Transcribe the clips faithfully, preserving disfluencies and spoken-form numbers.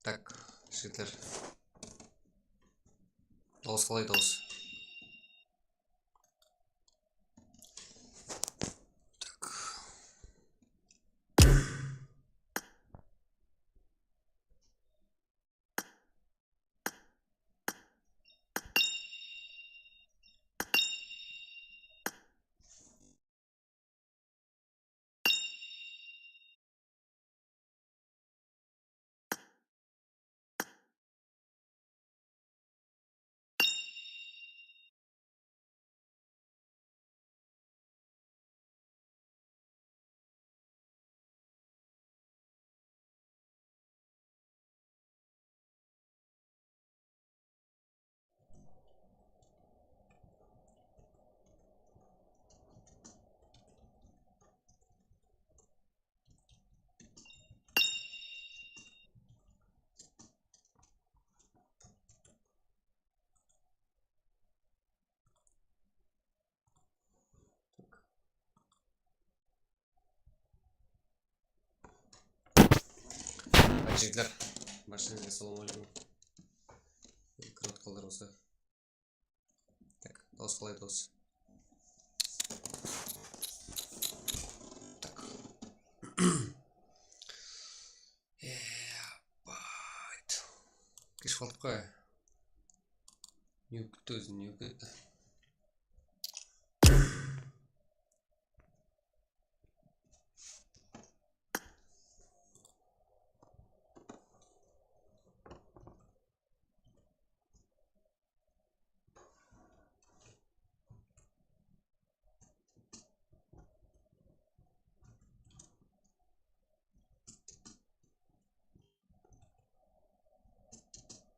Tak, jigitler. Dawıs qalay, dawıs? Tak. Jigitler, bárshengizge assalawma áleykum. Krawt qaldır bolsa. Tak, dawıs qalay, dawıs? Tak. Epayt. Kesh qaldıq qoy. Ne bolıp ketti ózi, ne bolıp ketti?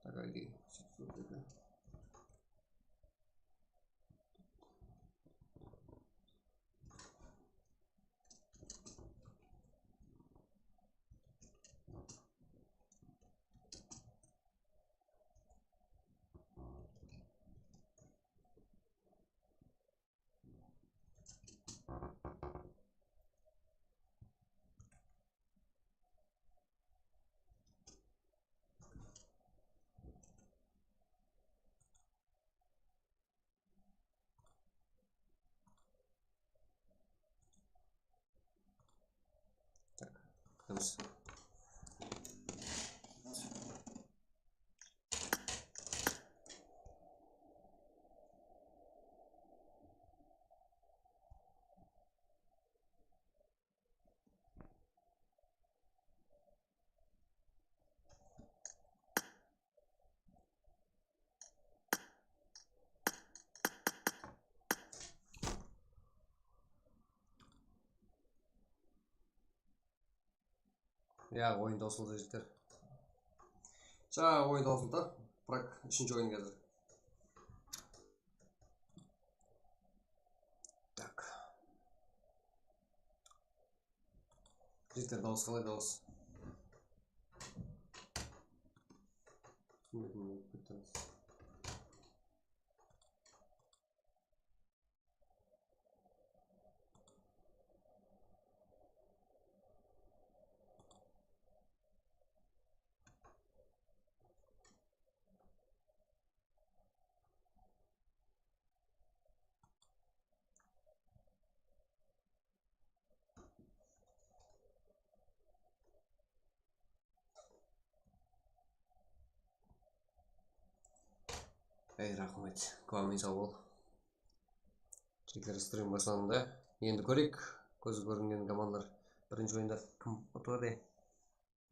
Tak, aytayın. Tak, kútemiz. Ya, oyın tawsıldı, jigitler. Jańa oyın tawsıldı. Birak, úshinshi oyın házir. Tak. Jigitler, dawıs qalay, dawıs? Túsinbedім, ne bolıp ketti. Ey, raxmet. Kúwamin, saw bol. Jigitler, strim baslandı. Endi kóreyik, kózge kóringen komandalar. Birinshi oyında kim utıp atır?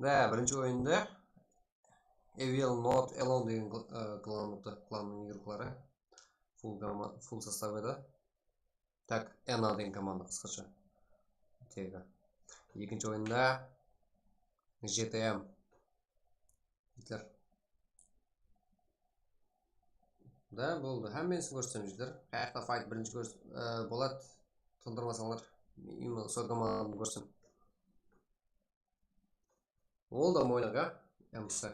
Da, birinshi oyında Evil Not Alone degen kl-, e, klan uttı. Klannıń igrokları. Full gama-, full sostav edi. Tak, Ena degen komanda qısqasha. Tegi. Ekinshi oyında J T M. Jigitler. Da, boldı. Hámmesin kórsetsem, jigitler. Qayaqta fayt birinshi kórs-, e, boladı. Tuldırmasańlar. Именно sol komandanı kórsem. Ol da moynaq, ya? M C.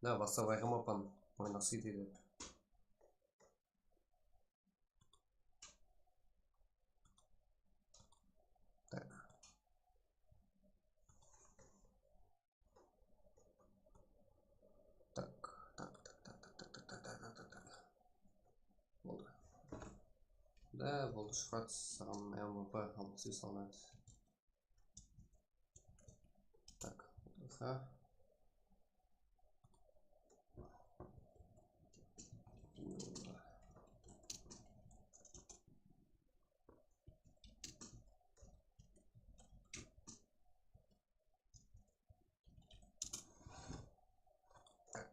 Da, basta bayqamappan, moynaq sıydı dep. Tak. Da, boldı, Shuhrat, saǵan M V P alpıs bes alınadı. Tak, aha. Tak.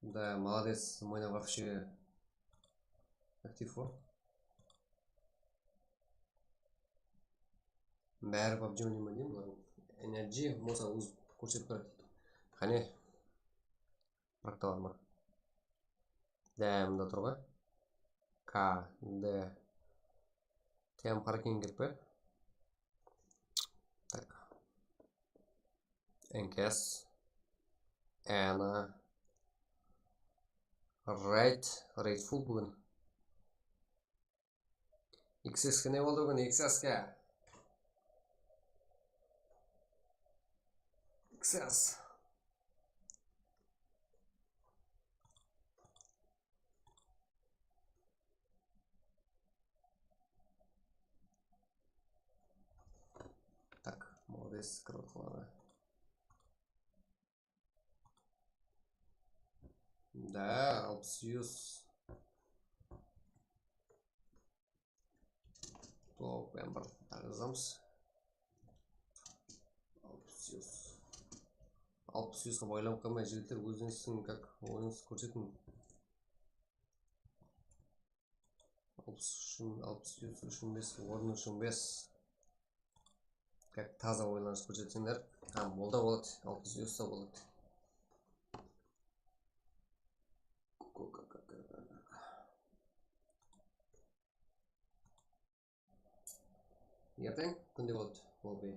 Да, молодец, Мэнэ вообще aktiv ǵoy. Bári PUBG oynayman deymen bular. Energy bolsa ózi kórsetip baradı. Qáne. Qırıqtalar ma? Dá, mında tur ǵoy. K, D. T M Qarakeńge kirip qoy. Tak. N K S. Ana. Raid, Raid full búgin. X S ke ne boldı búgin, X S ke? X S. Tak, молодец, Kırıqlar. Да, alpıs yüz. Top, bárin bir taǵızamız. Alpıs yüz. Alpıs yüzge baylanıp qalmay, jigitler, ózińizdiń как oyınıńızdı kórsetiń. Alpıs úsh, alpıs úsh, úsh on bes, orın úsh on bes. Как taza oylanıs kórsetseńler, hám ol da boladı, alpıs úsh ta boladı. Erteń kúnde boladı, lobby.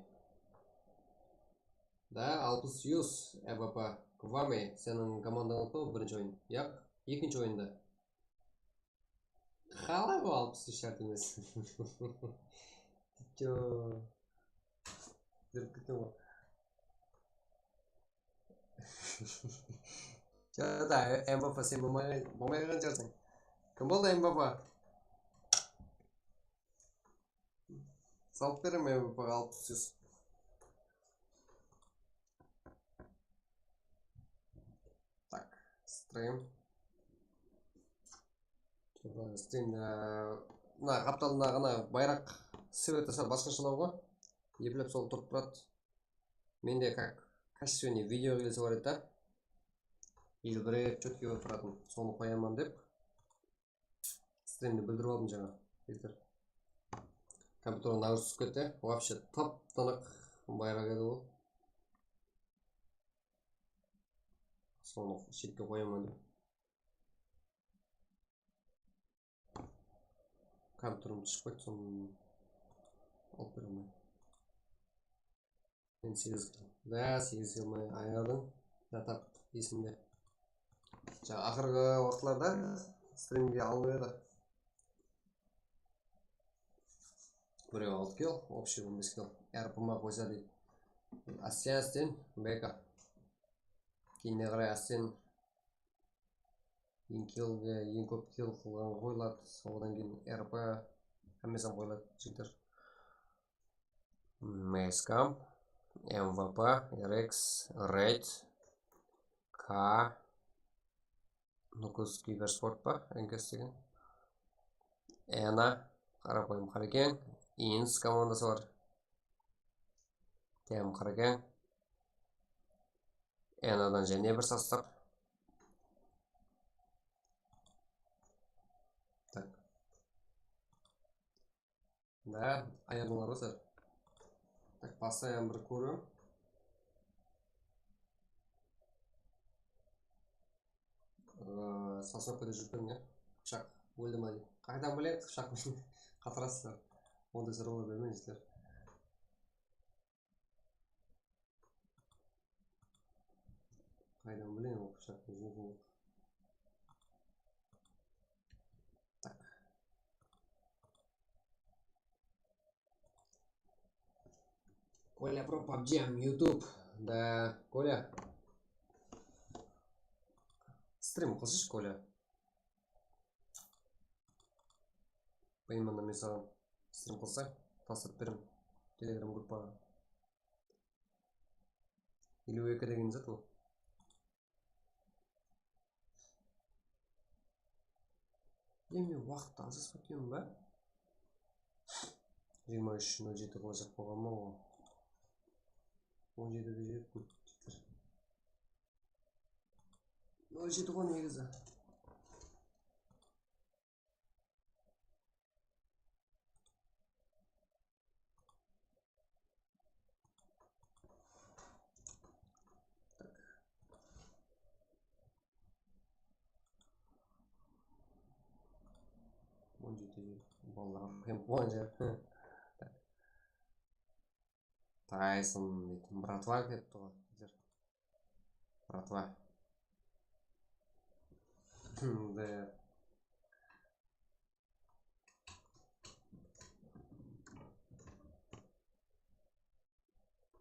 Da, alpıs úsh, E V P, Kvami, seniń komandań ulıtı birinshi oyın. Yaq, ekinshi oyında. Qalay ol alpıs úsh shárt emes. Júrip ketken ǵoy. Jada, M V P sen bolmay, bolmay qalǵan shıǵarsań. Kim boldı M V P? Salıp beremen M V P alpıs úsh. Tak, stream. Stream, e, mına qaptalında ǵana bayraq sveti sál basqashalaw ǵoy. Eplep sol turıp turadı. Mende как качественный video qıyılısı bar edi da. Elbirep, чёткий bolıp turatın. Sonı qoyaman dep. Streamde bildirip aldım jańa, jigitler. Kompyuterge nagruzka túsip ketti. Вообще tap-tınıq bayraq edi ol. Sonı shetke qoyaman dep. Kompyuterim túsip ketti, sonı alıp bere almayman. Men segiz kilo. Da, segiz kilo ayırdım. Da, tap, esimde. Jańa aqırǵı waqıtlarda streamge alınıp edi. Birew altı kilo, общий on bes kilo. Árip ma qoysa deydi. Ásten, ásten, Beka. Keyinine qaray ásten eń kill, eń kóp kill qılǵan qoyıladı. Odan keyin R P, hámmesi qoyıladı, jigitler. Meskam, M V P, R X, Raid, K, Nukus Kibersport pa, N K S degen. Ena, Qaraqoyım Qarekeń, Ins komandası bar. T M Qarekeń. Enadan jáne bir sostav. Tak. Da, ayırdılar ǵoy sál. Tak, baslayın bir kóriw. Ee, sosnovkada júrip edim ya. Qıpshaq óldi ma deydi. Qaydan bileyik, qıpshaq qatırarsızlar. Onday sorawlar bermeń, jigitler. Qaydan bileyim, ol qıpshaqtıń júrip. Tak. Коля про PUBG, YouTube. Да, Коля. Стрим qılshı, Коля. Baymannan men saǵan strim qılsaq, taslap beremen Telegram gruppaǵa. Eliw eki degen zat ol. Endi men waqıttı ajıraspay turman ba? Jigirma úsh nol jeti qılajaq bolǵanman ǵoy. On jeti de jettim. Nol jeti ǵoy negizi. On jeti balalar hám quwanıp. Tayson deydi. Bratva kelipti ǵoy. Bratva. Mınday.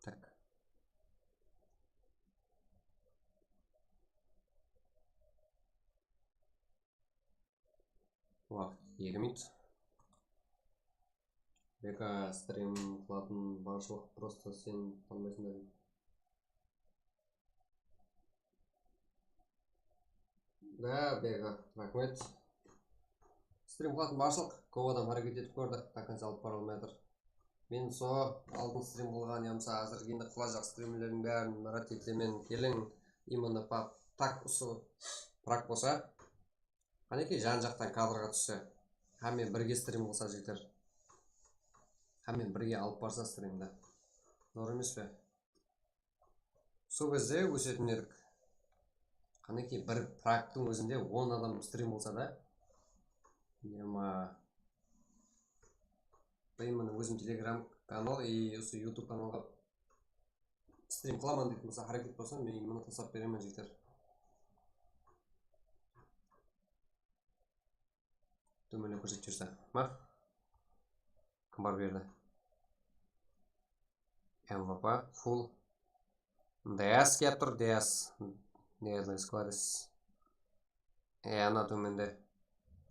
Tak. Waqıt eki minut. Beka, strim qılatın barshılıq, prosta sen tanımaysań ba? Da, Beka, raxmet. Strim qılatın barshılıq, kóp adam háreket etip kórdi, до конца alıp bara almay atır. Men so aldın strim qılǵan yamasa házir endi qılajaq strimlerdiń bárin márát etemen, keliń, именно pa-, tak usı prak bolsa. Qánekey, jan-jaqtan kadrǵa tússe, hámme birge strim qılsa jeter. Hámme birge alıp barsa strimdi. Zor emes pe? Sol gezde ósetin edik. Qánekey, bir praktıń ózinde on adam strim qılsa da. Nema, men mına ózim Telegram kanal и usı YouTube kanalǵa strim qılaman deydi, mısal, háreket bolsa, men mına taslap beremen, jigitler. Tómende kórsetip júrse. Ma? Kim bar bu jerde? M V P, full. D S kelip tur, D S. Deadly Squares. E, ana tómende.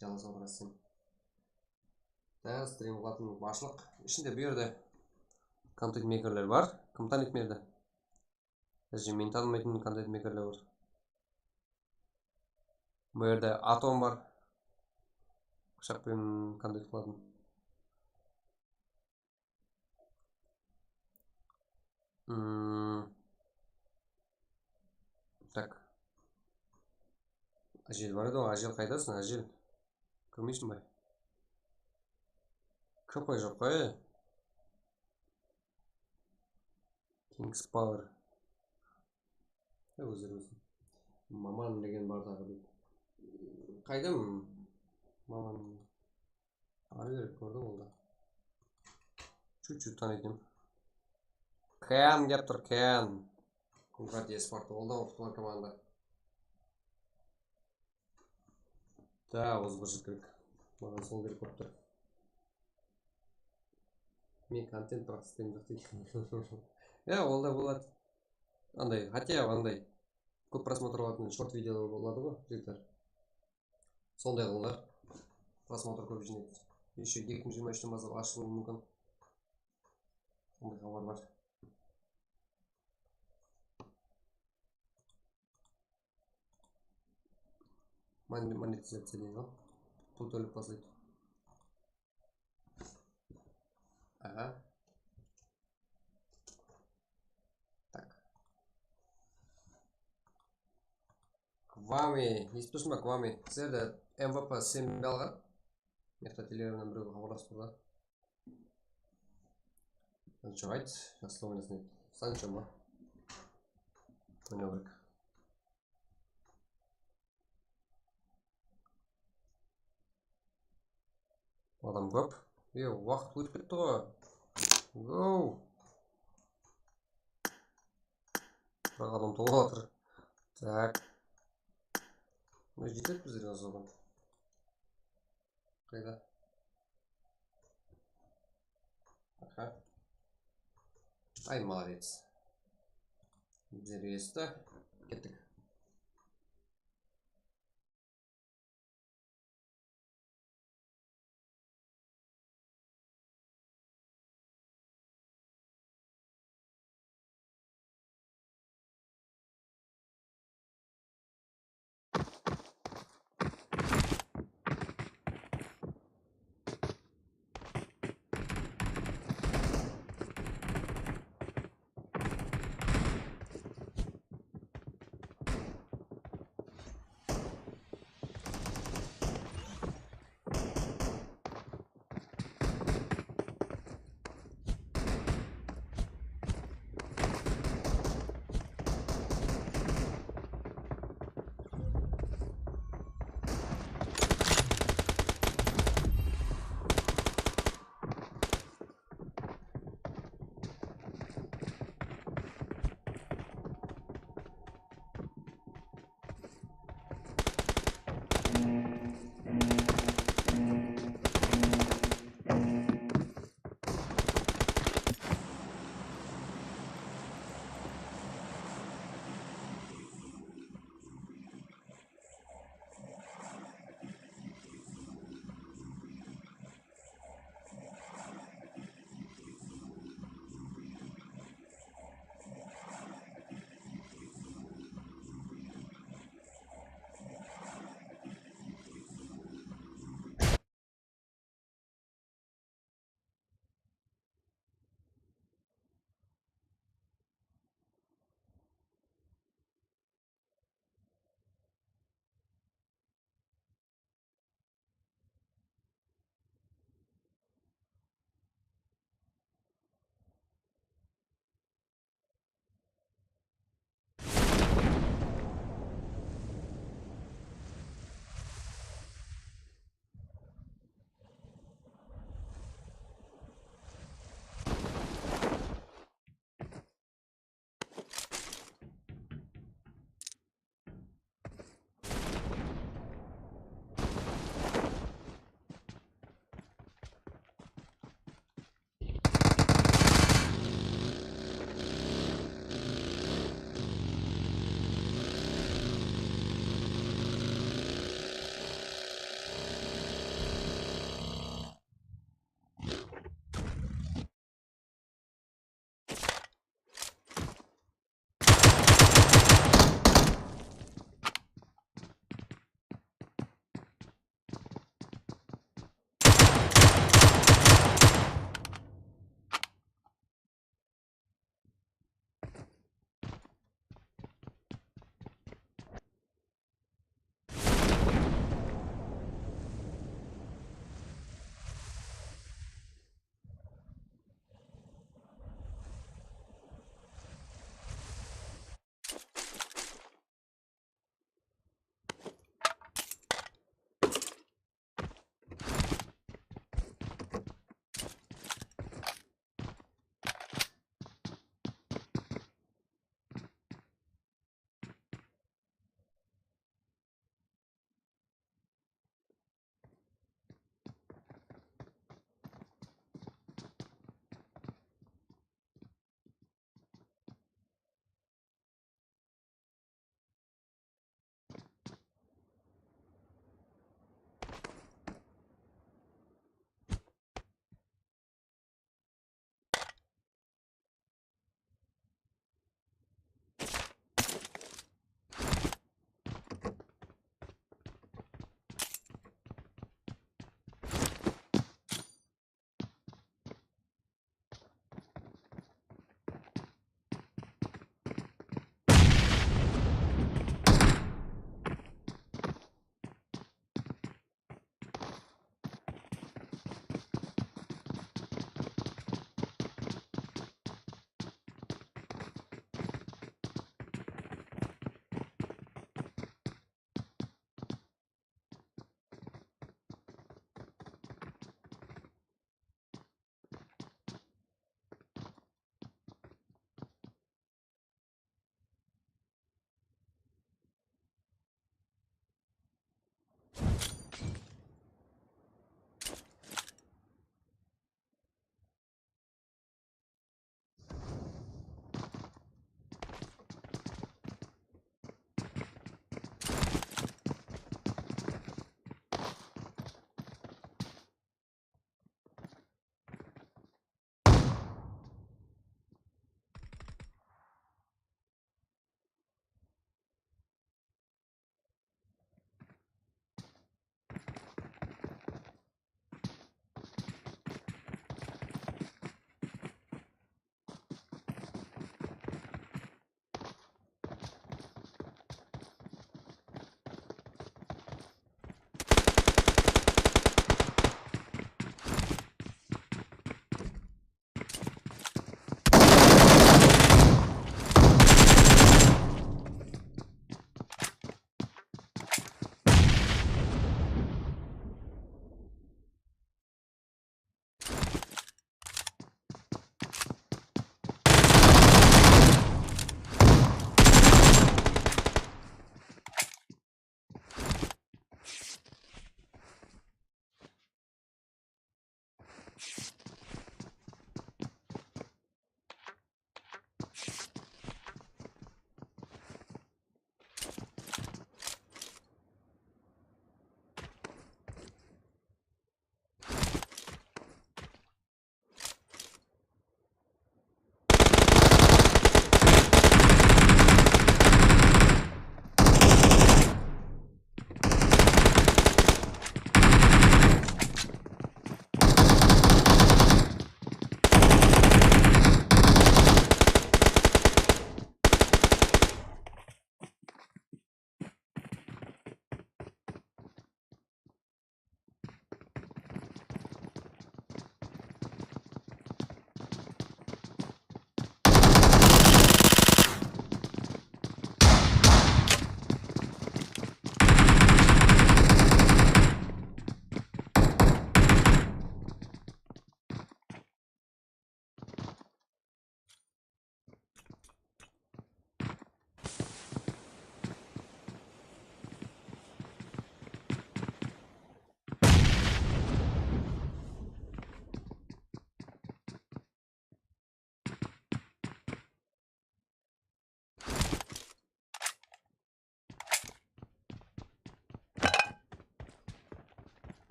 Jalasaw rasın. Da, strim qılatın barshılıq. Ishinde bu jerde kontent meykerler bar. Kim tanıydı bu jerde? Bizde men tanımaytın kontent meykerler bar. Bu jerde Atom bar. Qıshaq penen kontent qılatın. Hmm. Tak. Ájel bar edi ǵoy, Ájel qaydasıń, Ájel? Kórmeysiń be? K P joq ǵoy. Kings Power. Ya, ózleri ózin. Maman degen bar taǵı deydi. Qayda Maman? Arı berip kórdim onda. Чуть-чуть tanıytın. Ken kelip tur, Ken. Konrad Esparta, ol da mıqlı komanda. Da, ozı bir jigit kerek. Maǵan sol kerek bolıp tur. Men kontent, biraq strimde deydi. Ya, ol da boladı. Anday, хотя anday kóp prosmotr alatın short videolar boladı ǵoy, jigitler. Sonday qılıńlar. Prosmotr kóp jıynaydı. Ещё eki mıń jigirma úshten baslap ashılıwı múmkin. Sonday xabar bar. Mon-, monetizaciya deydi ǵoy. Pul tólep baslaydı. Aha. Tak. Kwame, esitip tursań ba, Kwame? Sizlerde M V P Sembe alǵan. Mıyaqta Telegramnan birewge xabarlasıp tur da. Sancho ayt, jaqsı oynasın deydi. Sancho ma? Oynaw kerek. Adam kóp. E, waqıt ótip ketti ǵoy. Go. Biraq adam tolıp atır. Tak. Mına jetedi bizlerge azırdan. Qayda? Aha. Ay, молодец. Bizlerge esti. Kettik.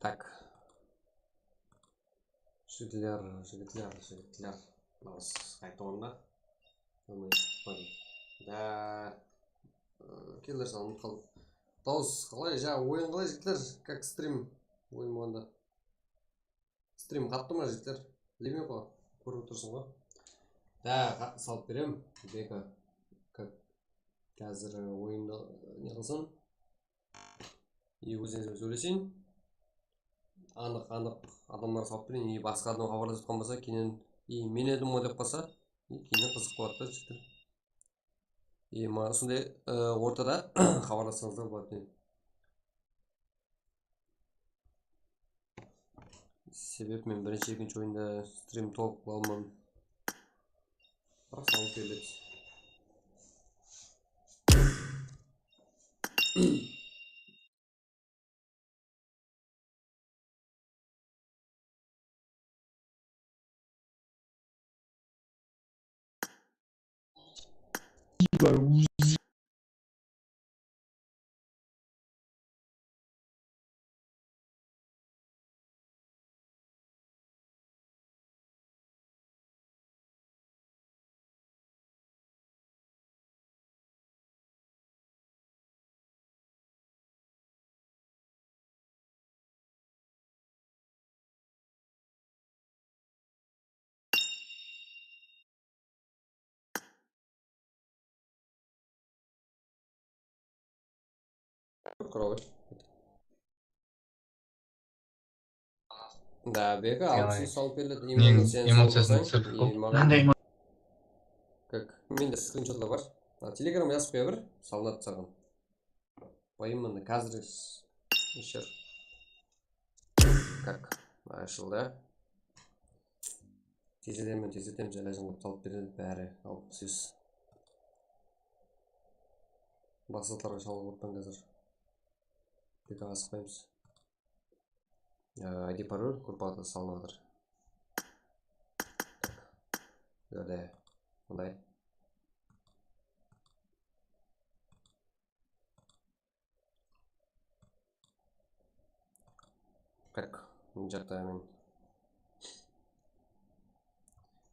Tak. Jigitler, jigitler, jigitler. Dawıs qayta ornına. Da, ı, keler sanı ulıp qaldım. Dawıs qalay, ja, oyın qalay, jigitler? Как стрим? Oyın bolǵanda. Strim qattı ma, jigitler? Bilmeymen ǵo, kórip otırsın ǵo. Da, qa-, salıp berem. Beka, ka-, házir, ı, oyındı, ı, ne qılsın? E, ózińiz benen sóylesin. Anıq, anıq adamlar salıp bereyin. E, basqa adam xabarlasıp atqan bolsa, keyin, e, men edim ǵo dep qalsa, e, keyin qızıq boladı da, jigitler. E, ma-, usınday, ı, ortada xabarlassańızlar boladı. Sebep men birinshi, ekinshi oyında strim tolıq qıla almadım. Biraq salıp keledi. Qıraway. Da, Beka, altıs salıp beredi. Emociyaсын túsirdik ǵo. Qanday emo-? Как, mende skrinshotlar bar. A, Telegram jazıp qoya ber, salınadı saǵan. Qoyayın mında, házir ishir. Как, ashıldı. Tezletemen, tezletemen, ilajın qılıp salıp beredi bári, alpıs júz. Basqa zatlarǵa shalıp otpan házir. Beka asıqpaymız. I D parol gruppada salınıp atır. Bul jerde mınday. Tak, mına jaqta men.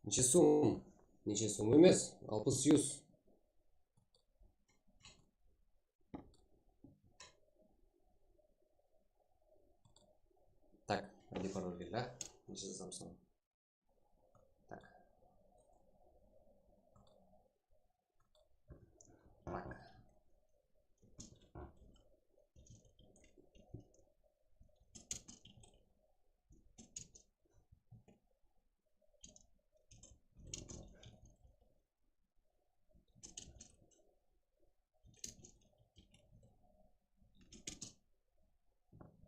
Neshe sum? Neshe sum emes, alpıs júz. Tak, I D parol keldi. Neshe jazamız? Tak. Tak.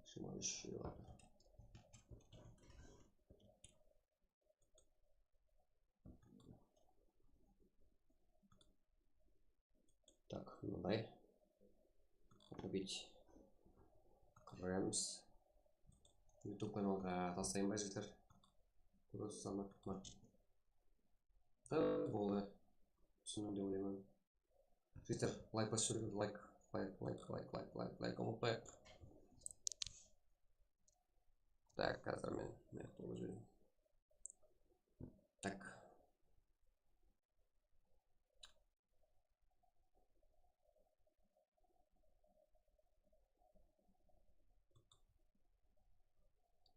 Shıma úsh. Tak, mınday. Обновить. Qırarmız. YouTube kanalǵa taslayın ba, jigitler? Просто samak ma? Da, boldı. Túsindim dep oylayman. Jigitler, layk basıp jiberiń, layk, layk, layk, layk, layk, layk, layk, umıtpayıq. Tak, házir men mına jaqta ózim. Tak.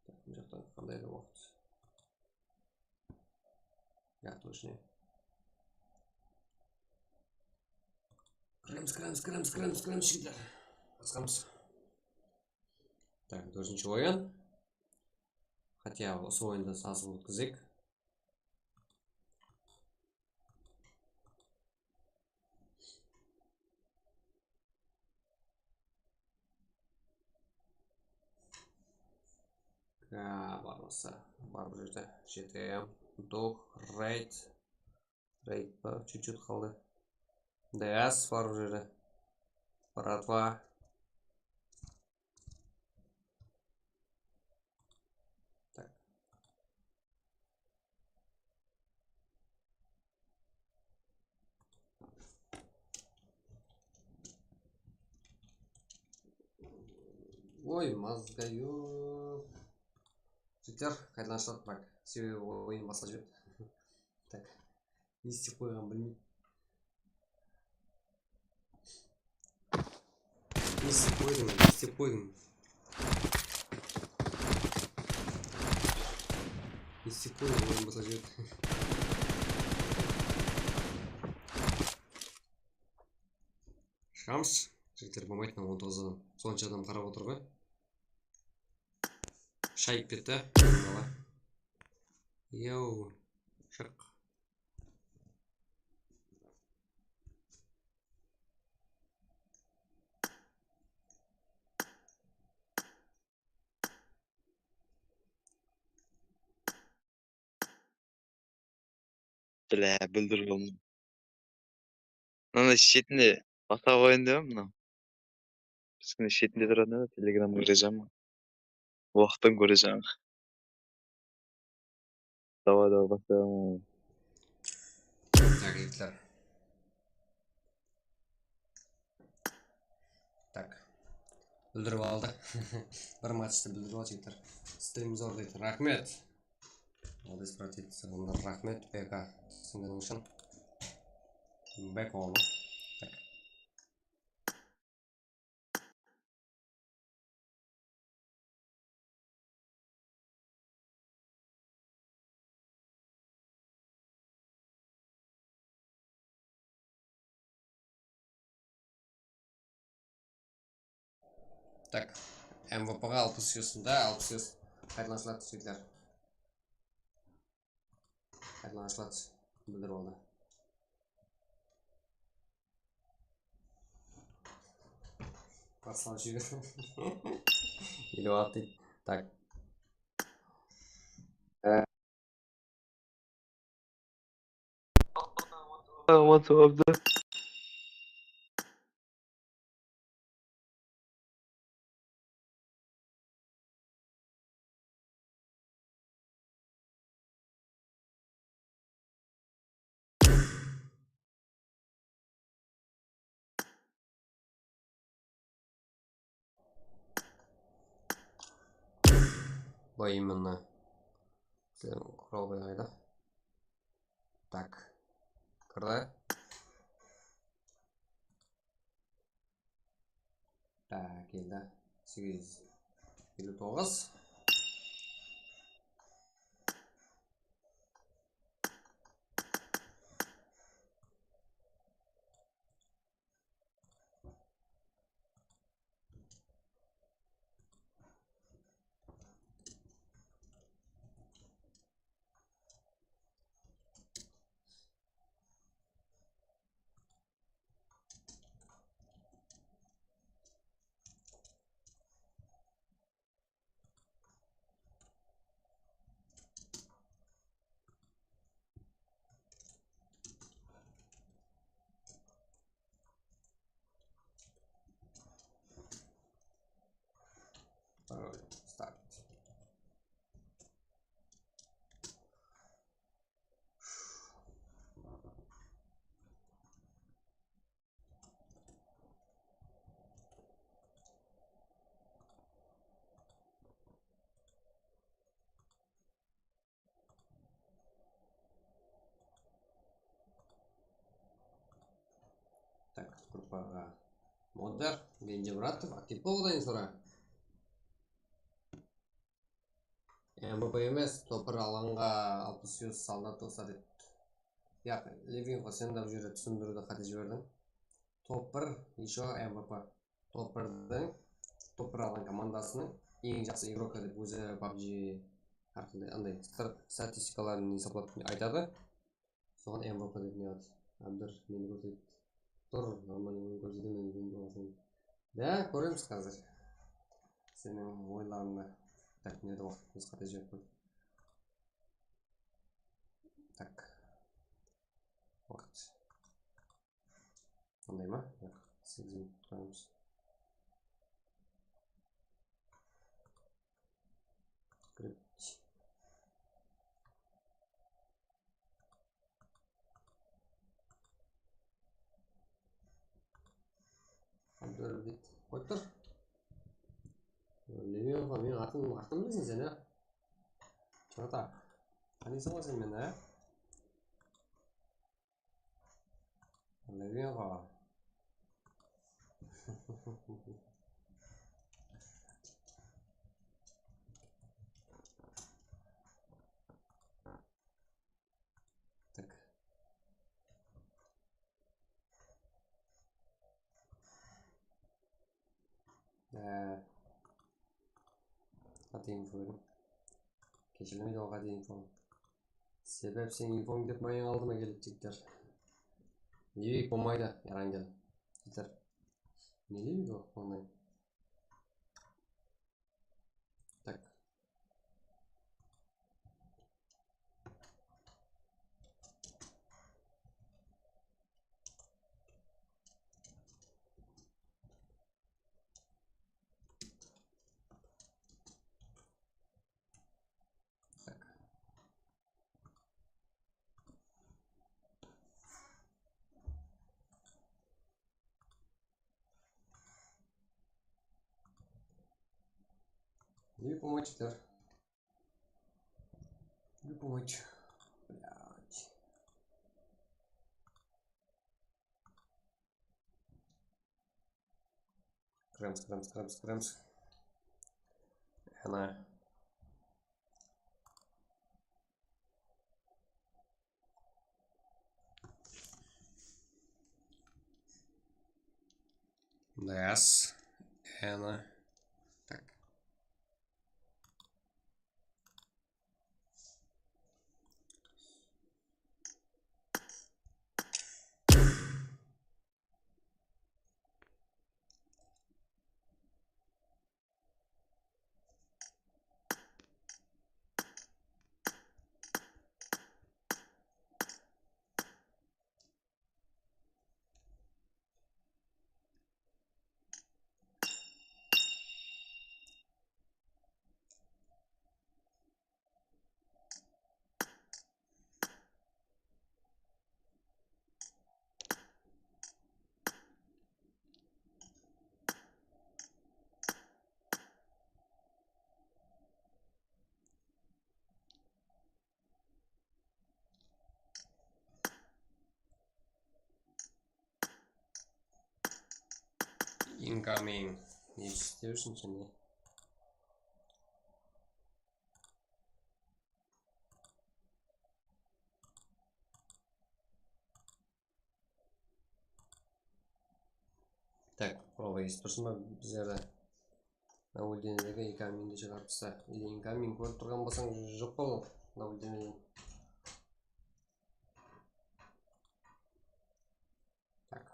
Tak, mına jaqtan qanday da waqıt. Ya, точно. Kiremiz, kiremiz, kiremiz, kiremiz, kiremiz, jigitler. Basqamız. Tak, dórtinshi oyın. Хотя usı oyındı sazıp ótkizeyik. Ka, barmasa, bar bul jerde. G T M, Dog, Raid. Raid pa? Чуть-чуть qaldı. D S bar bul jerde. Bratva. Tak. Oy, mazga yoq. Jigitler, qaytadan ashıladı, bak. Sebebi oyın basqa júredi. Tak. Ne istep qoyǵanın bilmeydi. Ne istep qoydıń, ne istep qoydıń? Ne istep qoydıń, oyın basqa júredi. Shıǵamız. Jigitler, bolmaydı, mına on toǵız adam. Sonsha adam qarap otır ǵoy. Shayıp ketti. Yow, shıq. Bilá, búldir bolma. Mınanı shetine basa qoyın dep, mınaw. Bizgine shetinde turadı, Telegramǵa kireceğim. Waqıttan kóreceğim. Dawa, dawa, baslayın. Tak, jigitler. Tak. Búldirip aldı. Bir matchtı búldirip aldı, jigitler. Strim zor deydi. Raxmet. Молодец, братец. Raxmet, B K. Túsingeniń ushın. B K oǵlım. Tak. Tak, M V P ǵa alpıs yosında, alpıs yos qaytadan ashıladı, jigitler. Qaytadan ashıladı. Búldirip aldı. Baslap jiber. Eliw altı deydi. Tak. What's up? Bul именно. Sen quralbay qayda? Tak. Kirdi. Tak, keldi. Segiz júz eliw toǵız. Start. Tak, gruppaǵa modder, Genjemuratov, aktiv bol, odan sora. M V P emes, top bir alǵanǵa alpıs yos soldat tosa dep. Yaq, Levinko, sen de bul jerde túsindiriwdi qáte jiberdiń. Top bir, еще M V P. Top birdiń, top bir alǵan komandasınıń eń jaqsı igrokı dep ózi PUBG hár qanday anday stra-, statistikaların esaplap aytadı. Soǵan M V P dep ne atır. Ábdir meni kórset. Tur, normalno meni kórsetemen, meni kórsetemen. Da, kóremiz házir. Seniń oyınlarıńdı. Tak, mına jerde waqıt, biz qáte jiberip qoydıq. Tak. Waqıt. Qanday ma? Yaq, segiz minut qoyamız. Script. Qoyıp tur. Qattan bileseń sen, á? Чёрта. Tanıysıń ǵoy sen meni, á? Bilmeymen ǵoy. Tak. Ee, Qáte info berdim. Keshirilmeydi ǵoy qáte info. Sebep sen infoń dep mańa aldıma keledi jigitler. Ey, bolmaydı, Erangel. Jigitler. Ne deydi ol onday? Tak. Любой помочь, да? Любой помочь. Блядь. Кремс, кремс, кремс, кремс. Она. Дас. Она. Так. Incoming. Ne islep júrsiń sen, ne? Tak, proba esitip tursın ba bizlerdi? Nabuldinedegi incomingdi shıǵarıp tasta. Ele incoming kórip turǵan bolsań, joq pa ol Nabuldineden? Tak.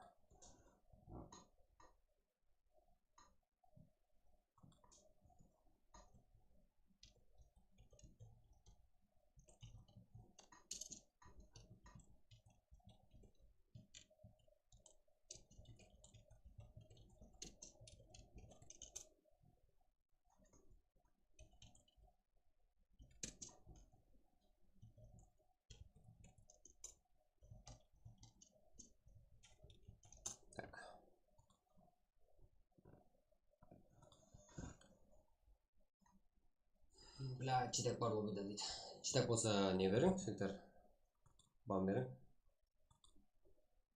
Tak. Блядь, читак bar lobbyda deydi. Читак bolsa ne beriń, jigitler? Ban beriń.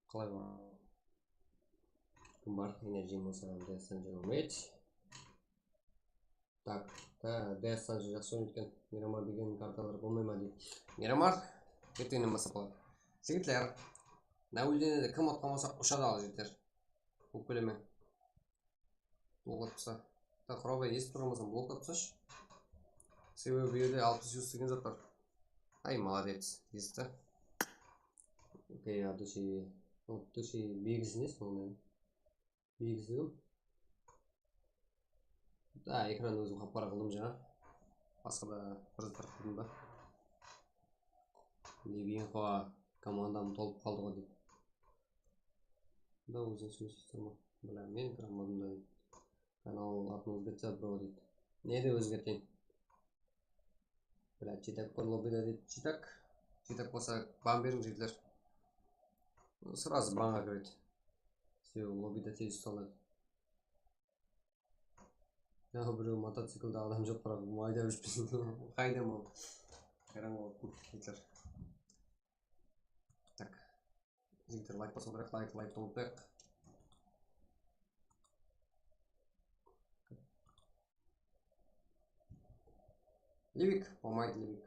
Qalay bar? Kim bar? Energy bolsa Death Angel umed. Tak, ta, Death Angel jaqsı oynaydı eken. Miramar degen kartalar bolmay ma deydi. Miramar erteńnen baslap qaladı. Jigitler, Nabuldinede kim otqan bolsa ushadı al, jigitler. Ókpelemeń. Bloklap tasta. Tak, Robay, esitip turǵan bolsań, bloklap tastash. Sebebi bul jerde alpıs yuz degen zat bar. Ay, молодец, esitti. Okey, a, dushe, o, dushe belgisi ne sonıń? Belgisi kim? Da, ekrandı ózim qap-qara qıldım jańa. Basqa da bir zatlar qıldım da. Levinxo, komandam tolıp qaldı ǵoy dep. Da, óziń sóylesip turma. Bla, men ekran modında deydi. Kanal atın ózgertse, bro, deydi. Ne de ózgerteyin. Блядь, читак bar lobbyda deydi. Читак. Читак bolsa ban beriń, jigitler. Сразу banǵa kiredi. Sebebi lobbyda tez usta aladı. Ya, birew motociklda adam joq, biraq aydap júripti. Qayda ol? Hayran qalıptım, jigitler. Tak. Jigitler, layk basıw kerek, layk, layktı umıtpayıq. Levik, болмайды, Levik.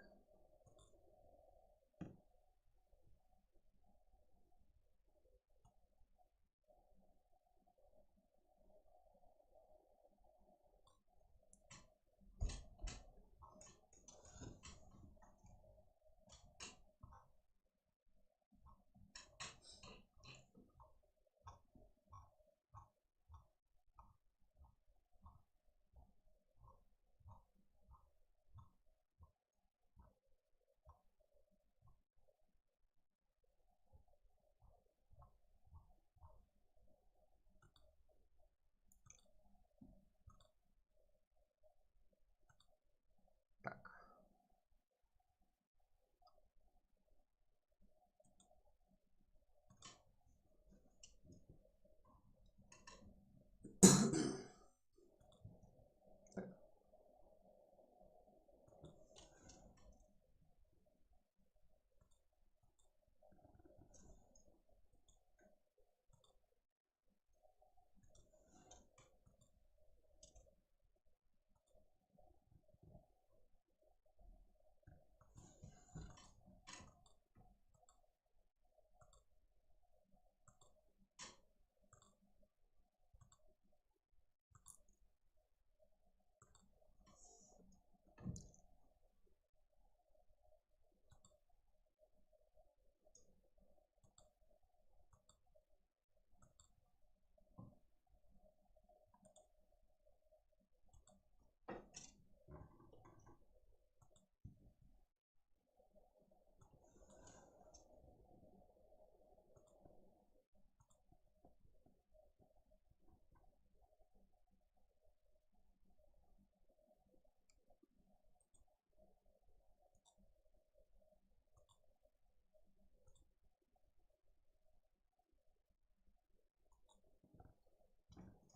Так.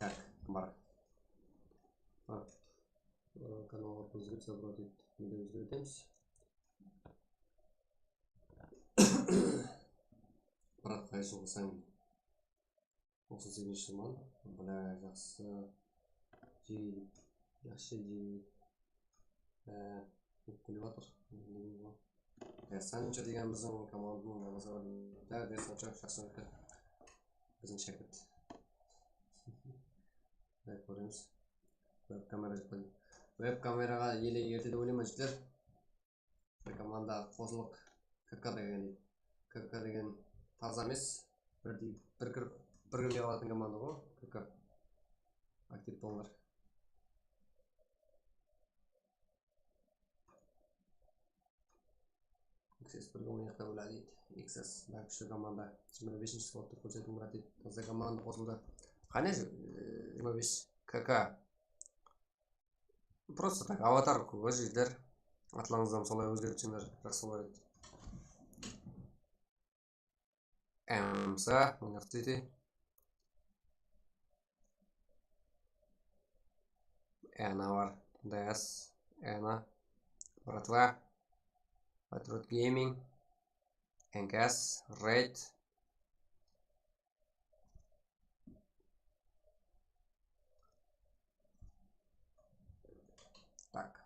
Так, bar. Ha, e, kanalǵa ózgertse, вроде, mende ózgertemiz. Biraq qaysı jılǵı sayın? Toqsan segizinshi jılman. Bla, jaqsı. Jigit, jaqsı jigit. Á, kúlip atır. Á, Sancho degen biziń komandanıń namazi bar. Dá, dá, Sancho, jaqsı ótti. Biziń shákirt. Bári kóremiz. Web kamera jaqtan. Web kameraǵa ele erte dep oylayman, jigitler. Bir komanda qosılıq, K K degen deydi. K K degen taza emes. Birdey, bir kirip, bir kirmey qalatuǵın komanda ǵoy, K K. Aktiv bolıńlar. X S birge oynayıq ta, Wladit. X S, bári kúshli komanda. Jigirma besinshi slottıń kórsetim, Wladit. Taza komanda qosıldı. Qáne, e, jigirma bes, K K. Просто так, avatar kóp, jigitler. Atlarıńızdı hám solay ózgertseńler, jaqsı bolar edi. Amsa, Winner City. Ana bar, D S, Ana, Bratva, Patriot Gaming, N K S, Raid. Так.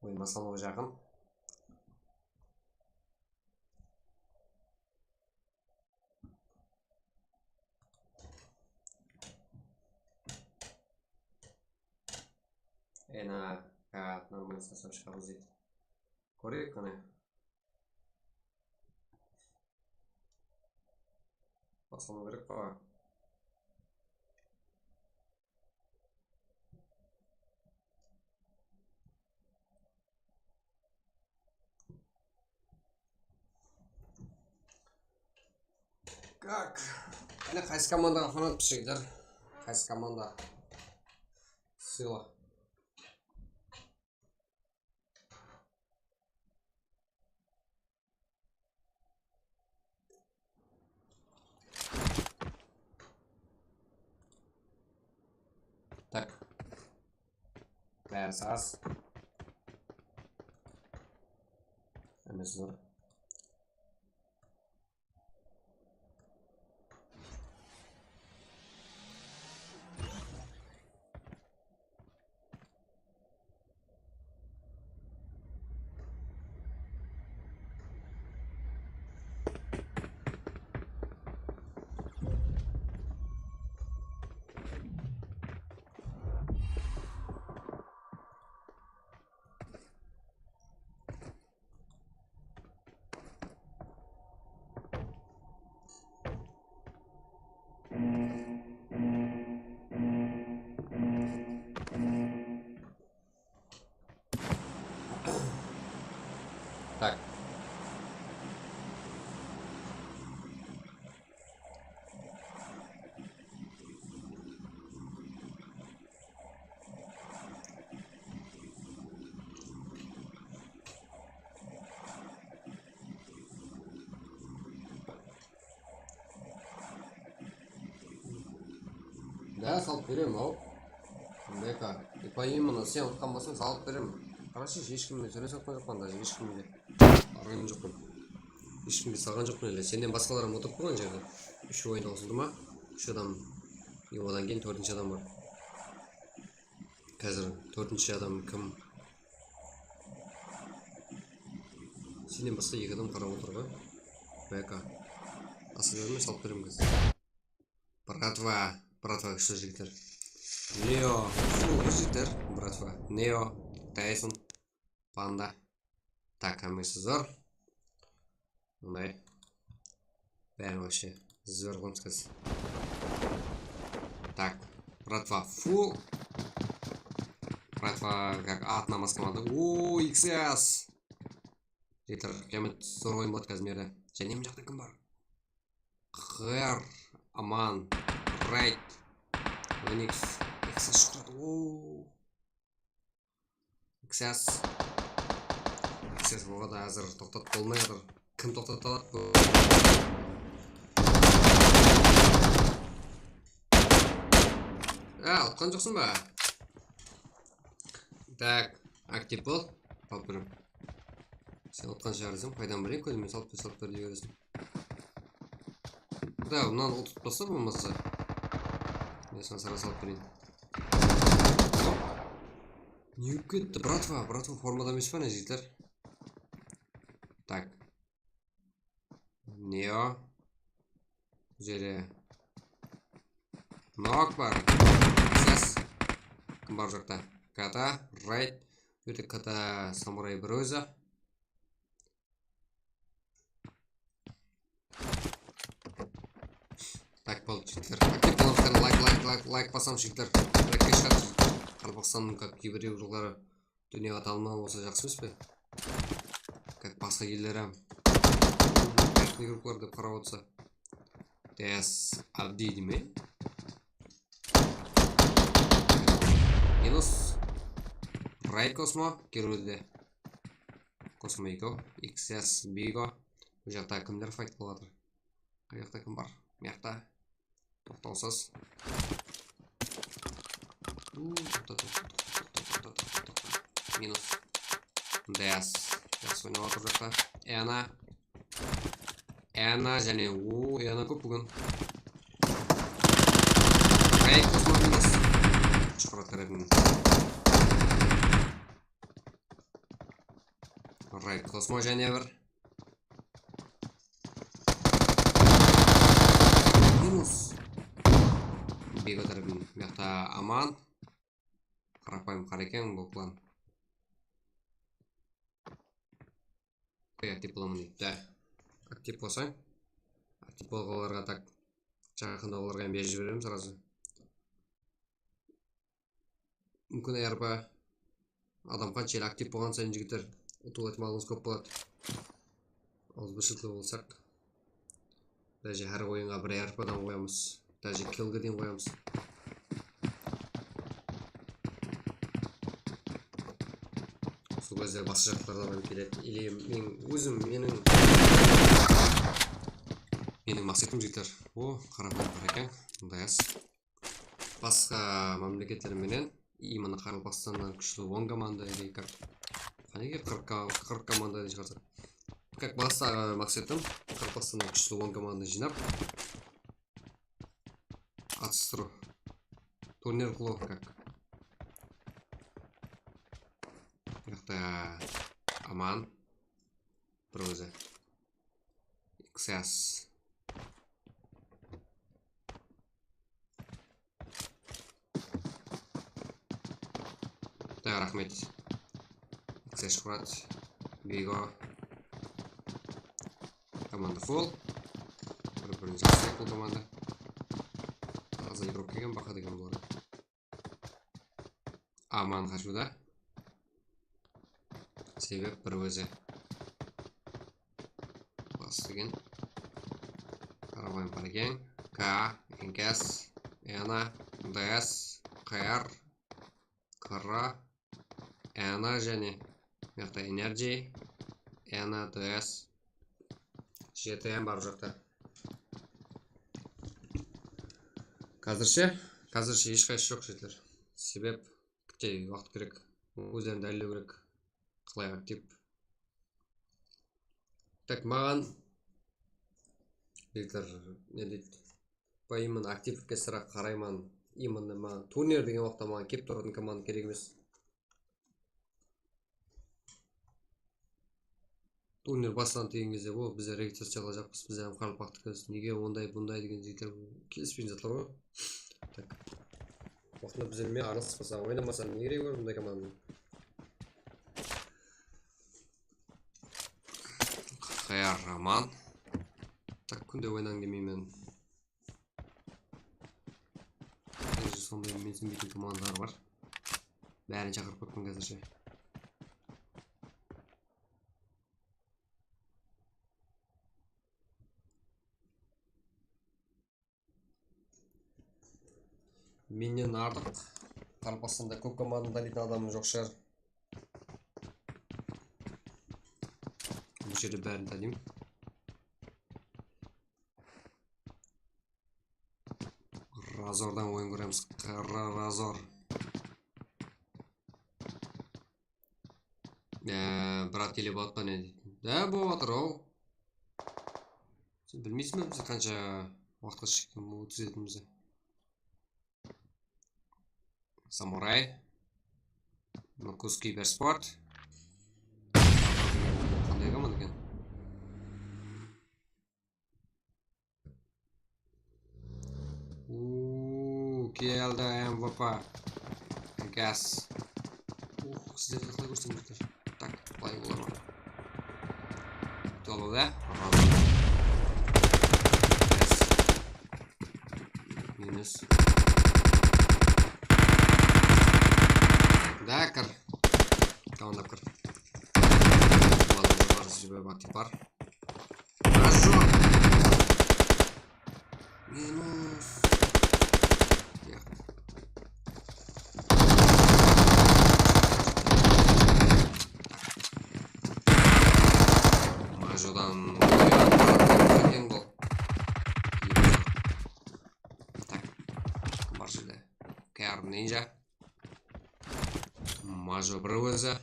Oyın baslanıwǵa jaqın. Ena, ha, normalno sasıp shıǵamız deydi. Kóreyik qáne. Baslanıw kerek pa? Так. Qáne, qaysı komandaǵa fanatıpsız, jigitler? Qaysı komanda? Sıyla. Tak. Bári saz. Hámmesi zor. Tak. Da, salıp berem, aw. Beka, и поименно sen utqan bolsań, salıp berem. Qarashı, hesh kim menen sóylesip atqan joqpan, даже hesh kim menen. Arayın joqpan. Hesh kimge salǵan joqpan ele. Sennen basqalar hám otırıp turǵan jerde. Úsh oyın qosıldı ma? Úsh adam. И odan keyin tórtinshi adam bar. Házir tórtinshi adam kim? Sennen basqa eki adam qarap otır ǵoy. Beka. Asıl bermey salıp beremiz. Bratva, bratva, kúshli jigitler. Neo, kúshli jigitler, bratva. Neo, Tayson, Panda. Tak, hámmesi zor. Mınday. Bári вообще zor qılımız kez. Tak, bratva, full. Bratva, как atına basqamadı. O, X S. Jigitler, qıyamet zor oyın boladı házir merde. Jáne mına jaqta kim bar? Qır, Aman, Raid, Onyx, X S Shuhrat, ooo. X S. X S oǵada házir toqtatıp bolmay atır. Kim toqtata aladı? Á, utqan joqsań ba? Tak, aktiv bol, palpırım. Sen utqan shıǵar desem, qaydan bileyin, kózime salıp ber, salıp ber dey bereseń. Da, mınanı utıp tasta bolmasa. Men saǵan sara salıp bereyin. Ne bolıp ketti, bratva, bratva, formada emes pa ne, jigitler? Tak. Neo. Bul jerde Nok bar. Ses. Kim bar jaqta? Kata, Raid. Bul jerde Kata samuray bir ózi. Tak, boldı, jigitler. Aktiv bolıńız, layk, layk, layk, layk basamız, jigitler. Laykke shıǵadı, jigitler. Qaraqalpaqstannıń как gibir yurıqları dúnyaǵa tanımal bolsa jaqsı emes pe? Как basqa eller hám yurıqlar dep qarap otsa. Des Abdi deyme. Minus. Raid Kosmo, Gerulde. Kosmo eki, X S Bigo. Bul jaqta kimler fayt qılıp atır? Qayaqta kim bar? Mıyaqta. Toqtawsız. Uu, toqta, toqta, toqta. Minus. Des. Jaqsı oynap atır jaqta. Ena. Ena jáne. Uu, Ena kóp búgin. Raid Kosmo minus. Shuhrat tarafınan. Raid Kosmo jáne bir. Minus. Bego tarafın. Mıyaqta Aman. Qarapayım, Qarekeń, bul klan. Qoy, aktiv bolaman deydi. Da. Aktiv bolsań. Aktiv bolǵanlarǵa tak. Jaqında olarǵa berip jiberemiz srazı. Múmkin, A R P adam qanshelli aktiv bolǵan sayın, jigitler, utıw itimalıńız kóp boladı. Awızbirshilkli bolsaq, даже hár oyınǵa bir A R P dan qoyamız. Даже killge deyin qoyamız. Sol gezler basqa jaqlardan keledi. Или men ózim, meniń, meniń maqsetim, jigitler. O, qaraqalpaq eken, mınday az. Basqa mámleketler menen, именно Qaraqalpaqstannan kúshli on komanda или как, qánige qırq ko-, qırq komanda degen shıǵarsa. Как basqa maqsetim Qaraqalpaqstannan kúshli on komanda jıynap, atыстırıw. Turnir qılıw как. Mıyaqta Aman. Bir ózi. X S. Da, raxmet. X S Shuhrat. Bego. Komanda full. Bir-birin jaqsı bul komanda. Taza igrok kelgen, baqa degen bular. Aman qashıwda. Sebep bir ózi. Bas degen. Qaraqoyın Parkeng. K, Enkes, Ena, D S, Q R, Kra, Ena jáne. Mıyaqta Energy, Ena, D S. Jeti M bar bul jaqta. Házirshe, házirshe hesh qaysı joq, jigitler. Sebep kittey waqıt kerek. Ózlerin dálillew kerek. Qalay aktiv. Tak, maǵan, jigitler, ne deydi? Именно aktivlikke sıraq qarayman. Именно maǵan turnir degen waqıtta maǵan kelip turatuǵın komanda kerek emes. Turnir baslandı degen gezde, o, bizler registraciya qılajaqpız, bizler hám qaraqalpaqtıqpız. Nege onday, bunday degen jigitler kelispeyin zatlar ǵoy. Tak. Waqtında bizler menen aralaspasa, oynamasa, ne keregi bar bunday komandanıń? Qayar Raman. Tak, kúnde oynań demeymen. Házir sonday mensimbeytin komandalar bar. Bárin shaqırıp qoyıppan házirshe. Mennen artıq Qaraqalpaqstanda kóp komandanı tanıytın adamım joq shıǵar. Bul jerde bárin tanıyman. Razordan oyın kóremiz. Qara Razor. Ee, brat, ele balıqqa ne deydi? Dá, bolıp atır-aw. Sen bilmeyseń be biz qansha waqıtqa shekem ótkizetinimizdi? Samuray. Nukus Kibersport. Qanday komanda eken? Uuu, keldi M V P. Gaz. Uh, sizlerge qalay kórsem jigitler. Tak, bılay bola ma? Toldı. Minus. Da, kir. Komanda kir. Komanda bar, jibir bar, tip bar. Хорошо. Minus. Majodan eken bul. Tak, kim bar jerde? Kar Ninja. Majo bir ózi.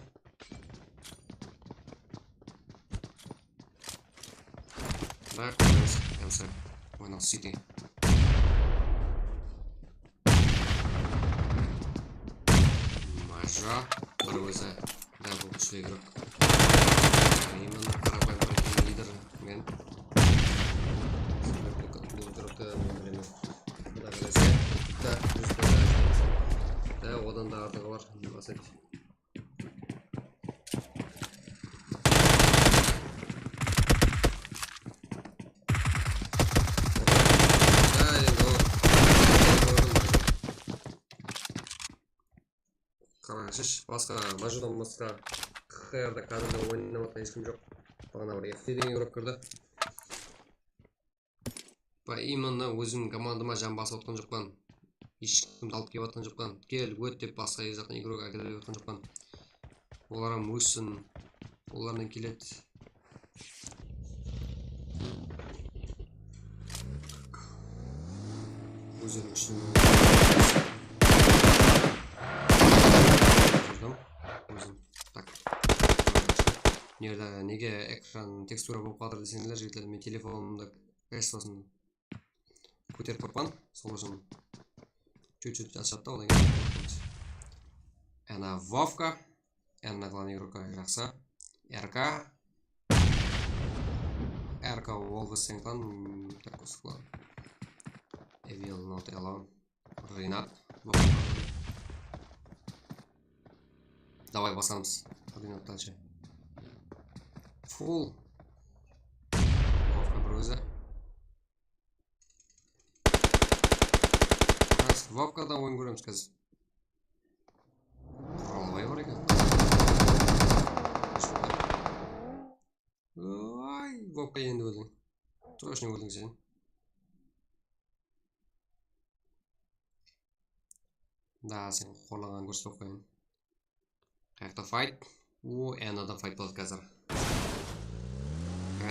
Bak, M S, oynaw City. Majo bir ózi. Da, bul kúshli igrok. Именно qaraqalpaq lider men. Bul igrokti men bilemen. Quday qálese, bitta júz foiz. Da, odan da artıǵı bar. Basaydı. Qarańshı, basqa, Majodan basqa Q R-da kadrda oynap atqan hesh kim joq. Baǵana bir F T degen igrok kirdi. Именно ózim komandıma jan basıp atqan joqpan. Hesh kimdi alıp kelip atqan joqpan. Kel, ót dep basqa jaqtan igrok ákelip atqan joqpan. Olar hám óssin. Olardan keledi. Ózleriniń kúshin. Mına jerde nege ekran tekstura bolıp qaldı deseńler, jigitler, men telefonımdı, конечно, kóterip turıppan, sol ushın чуть-чуть ashıladı da, odan keyin. Ana Vovka, ana главный игрока, jaqsı. R K. R K Wolves Sengpan, так, usıqlan. Evil Not Alone. Rinat. Давай, basamız. Rinat dальше. Full. Vovka bir ózi. Ras, Vovkadan oyın kóremiz házir. Qural albay bar eken. Ay, Vovka endi óldiń. Точно óldiń sen. Da, sen qorlanǵanın kórsetip qoyayın. Qayaqta fight? U, anadan fight boladı házir.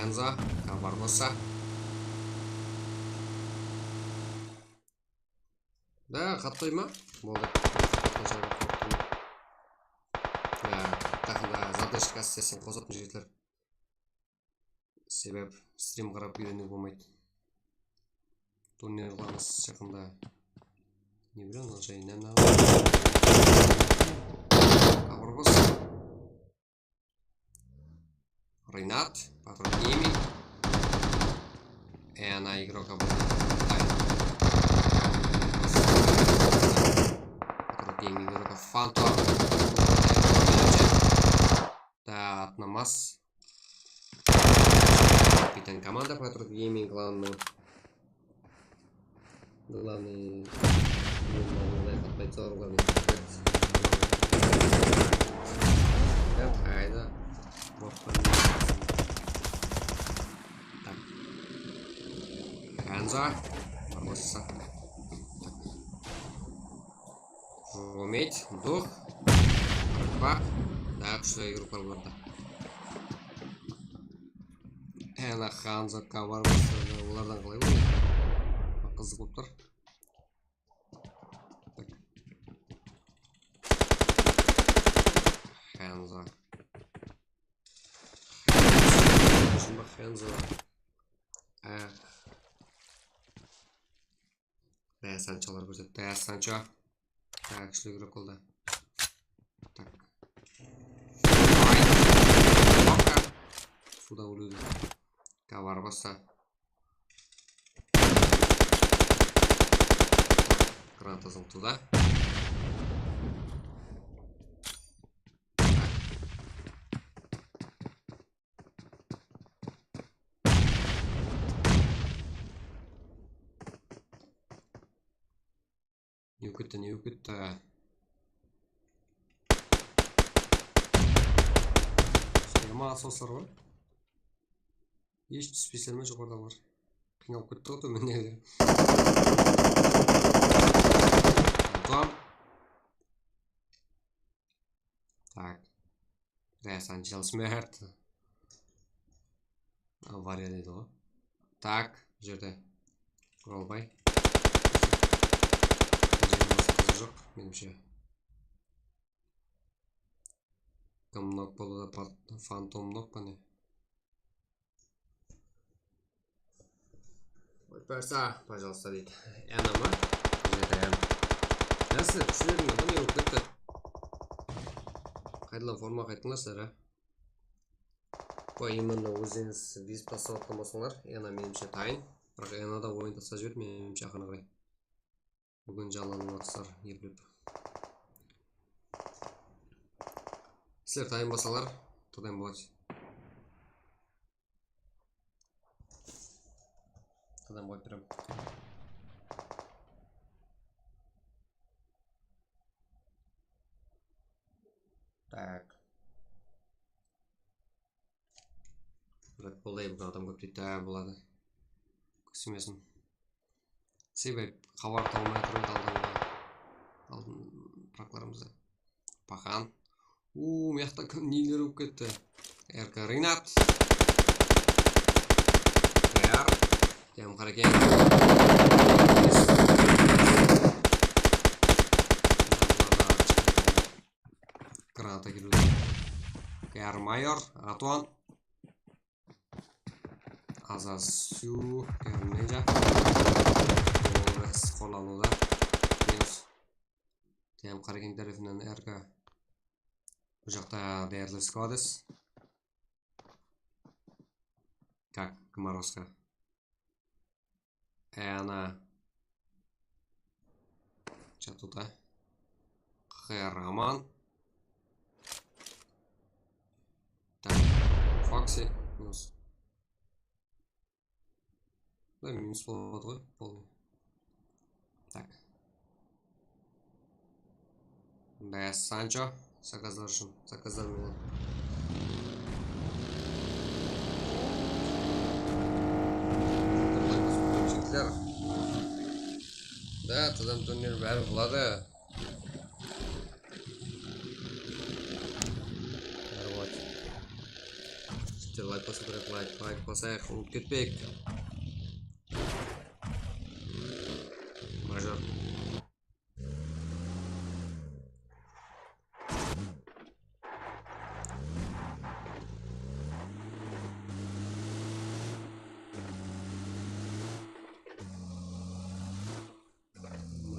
Hanzo, Kabarbosa. Da, qattay ma? Boldı. Ya, taqında zadashka isleseń qosatın jigitler. Sebep strim qarap úyreniw bolmaydı. Turnir qılamız jaqında. Ne bileyim, mına jayınan alıp. Awır bas. Rinat, Patrul Gaming. E, ana, игрока boldı. Patrul Gaming игрока Fantom. Da, atnamaz. Kapitan komanda Patrul Gaming, главный. Главный. Qatlaydı, главный. Qayda? Hanzo. Barbosa. Romet, Duh, Rıqpa. Da, kúshli игрокlar bulalarda. Ana Hanzo, Kabarbosa, olardan qalay oynadı? Qızıq bolıp tur. Hanzo. Shımba Hanzo. Ah. Daya Sancholar kórsetti. Daya Sancho. Tak, kúshli игрок boldı. Tak. Suda óledi. Kabarbosa. Granatasın tuda. Ne óketti, ne óketti. Sırma asoslar ǵoy. Hesh túspeysen me joqarıdaǵılar? Qıynalıp ketti ǵoy tómendegiler. Antuan. Tak. Los Angeles Mert. Avariya deydi ǵoy. Tak, bul jerde Quralbay. Jigim, basqa qızıq joq, menimshe. Kim nok boldı da, Fantom nok pa ne? Qoyıp bersa, пожалуйста, deydi. Ena ma? Jedi em. Jaqsı, kúshlerdiń ne bolıp ketti? Qaytadan forma qaytıńlar sizler, a? Qoy, именно ózińiz vizb tasıp atqan bolsańlar, Ena menimshe tayın. Biraq Ena da oyın taslap jiberdi, menimshe, aqırına qaray. Búgin jallanıp atsızlar, eplep. Sizler tayın bolsańlar, tadayın boladı. Adam qoyıp berem. Tak. Red Bullday búgin adam kóp deydi. Há, boladı. Kúsimesin. Sebep xabar tawmay atır edi aldınǵı, aldın pıraklarımızdı. Paxan. Uuu, mıyaqta kim neler bolıp ketti. R K Rinat. Tayar. Dem qara eken. Granata kiriwdi. Tayar mayor. Atuan. Azaz Syu, Ninja. Olar issiq qollanıwda. Minus. T M Qarakeńdi tárepinen R K. Bul jaqta D R L Squadis. Как, Комаровская. Ana. Что тут, а? Q Roman. Так, Фокси, минус. Da, minus boladı ǵoy, polnıy. Tak. Da, Sancho, zakazlar ushın, zakazlar menen. Jigitler. Da, tadan turnirin bárin qıladı. Bári boladı. Jigitler, layk basıw kerek, layk, layk basayıq, umıtıp ketpeyik. Major.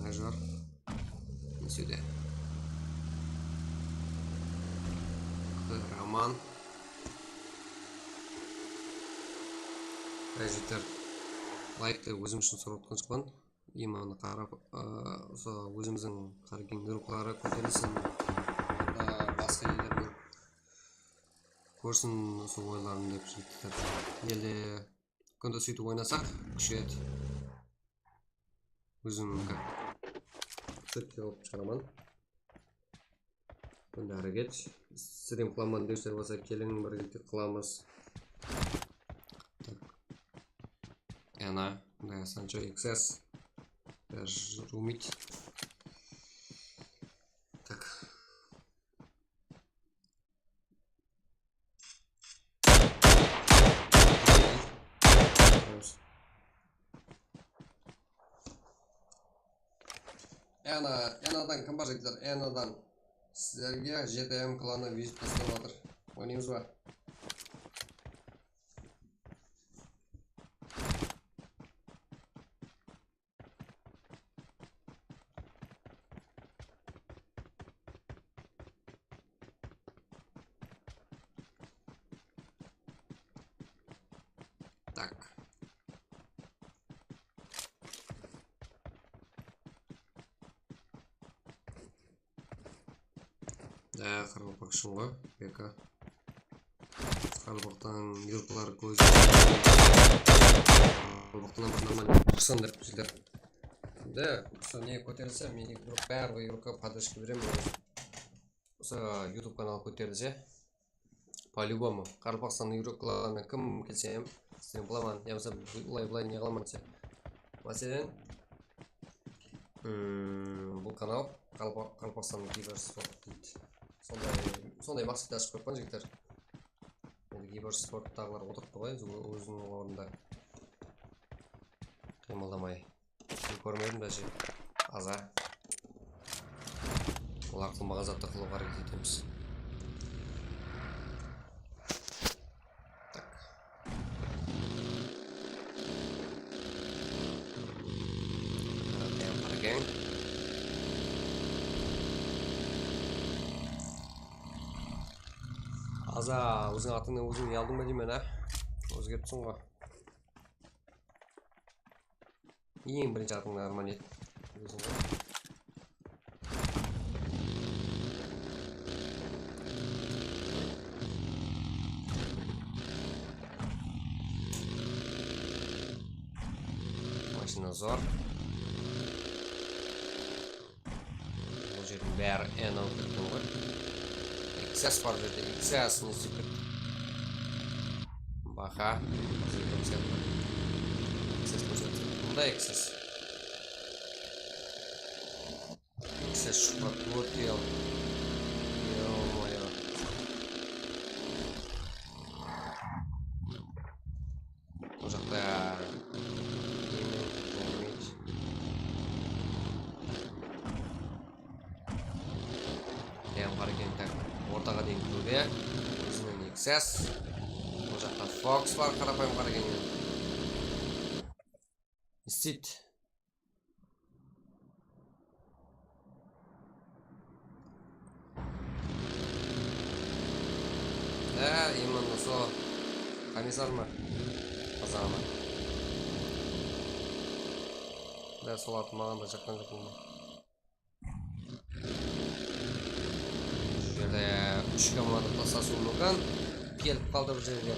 Major. Sudá. Qıraman. Jigitler, layktı ózim ushın sorap atqan joqpan. Imanı qarap, ı, usı ózimizdiń Qarakeńniń drukları kóterilsin, ı, basqa ellerden kórsin usı oyınlarımdı dep jigitler. Ele kúnde sóytip oynasaq, kúsheyedi. Ózim как sóytip shıǵaraman. Endi háreket. Strim qılaman dewsizler bolsa, keliń, birgelikte qılamız. Tak. Ana, mına Sancho X S. Bári júrmeydi. Tak. Ena, Enadan kim bar, jigitler? Enadan sizlerge J T M klanı vizit taslap atır. Oynaymız ba? Tak. Á, qaraqalpaq ushın ǵoy, B K. Qaraqalpaqtan yurtlar kóz. Qaraqalpaqtan bir normal qısın dep bizler. Endi usı ne kóterilse, men eki druk, báribir eki drukqa podderjka beremen. Usı YouTube kanal kóterilse, по-любому, Qaraqalpaqstannıń yurtlarına kim kelse, em, strim qılaman, yamasa bılay-bılay ne qılaman dese. Máselen, mm, bul kanal Qaraqalpa-, Qaraqalpaqstannıń kiyper sport deydi. Sonday, sonday maqsette ashıp qoyıppan, jigitler. Endi kiyper sporttaǵılar otırıptı ǵoy, óz-, óziniń ornında. Qıymıldamay. Kórmedim, даже. Aza. Olar qılmaǵan zattı qılıwǵa háreket etemiz. Tak. Aza, óziń atıńnan óziń uyaldıń ba deymen, á? Ózgeripseń ǵoy. Eń birinshi atıńnan arman edi. Óziń ǵoy. Mashina zor. Bul jerdiń bári N alıp ketken ǵoy. X S bar bul jerde, X S ne seket. Baha. X S kórsetsin. Bunda X S. X S shıqpaptı, вот, ё-моё. Bul jaqta emen, bolmaydı. Dam qara eken, tak, ortaǵa deyin kúrdi. Ózinen X Ses. Bul jaqta Fox bar, qarapayım qaraǵanda. Istit. Há, именно sol. Komissar ma? Azama. Da sol atı maǵan da jaqtan joq bolma. Bul jerde úsh komanda taslasıwı múmkin. Kelip qaldı bul jerge.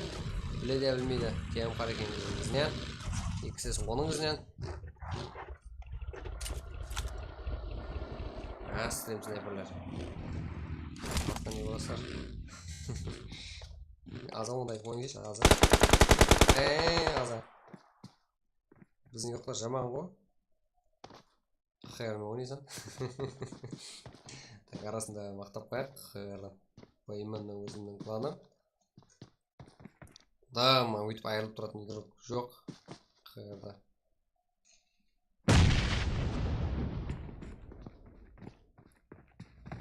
Bile de bilmeydi. Kiyam qara eken bizden. Ekisesi onıń izinen. Ha, stream snayperler. Basqa ne bolasızlar? Aza, onday qoyıń deshí, Aza. Ey, Aza. Biziń yoqlar jaman ǵo. Q R men oynaysań. Tak, arasında maqtap qoyayıq, Q R. Bu именно ózimniń klanım. Da, man óytip ayırılıp turatın igrok joq. Q R-da.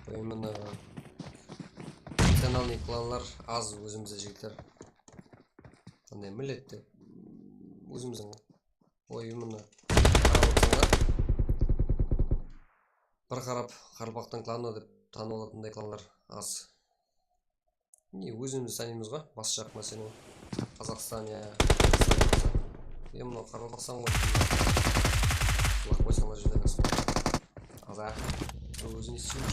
Bu именно национальный klanlar az ózimizde, jigitler. Qanday millet dep, ózimizdiń oyımına qarap otırsańlar, bir qarap qaraqalpaqtıń klanı dep tanıp alatınday klanlar az. Ne, ózimizdi sanaymız ǵo, bas jaq másele. Qazaqstan ya, Qazaqstan bolsa. E, mınaw Qaraqalpaqstan ǵoy. Laq qoysańlar júdá jaqsı. Aza. Ózin esitip.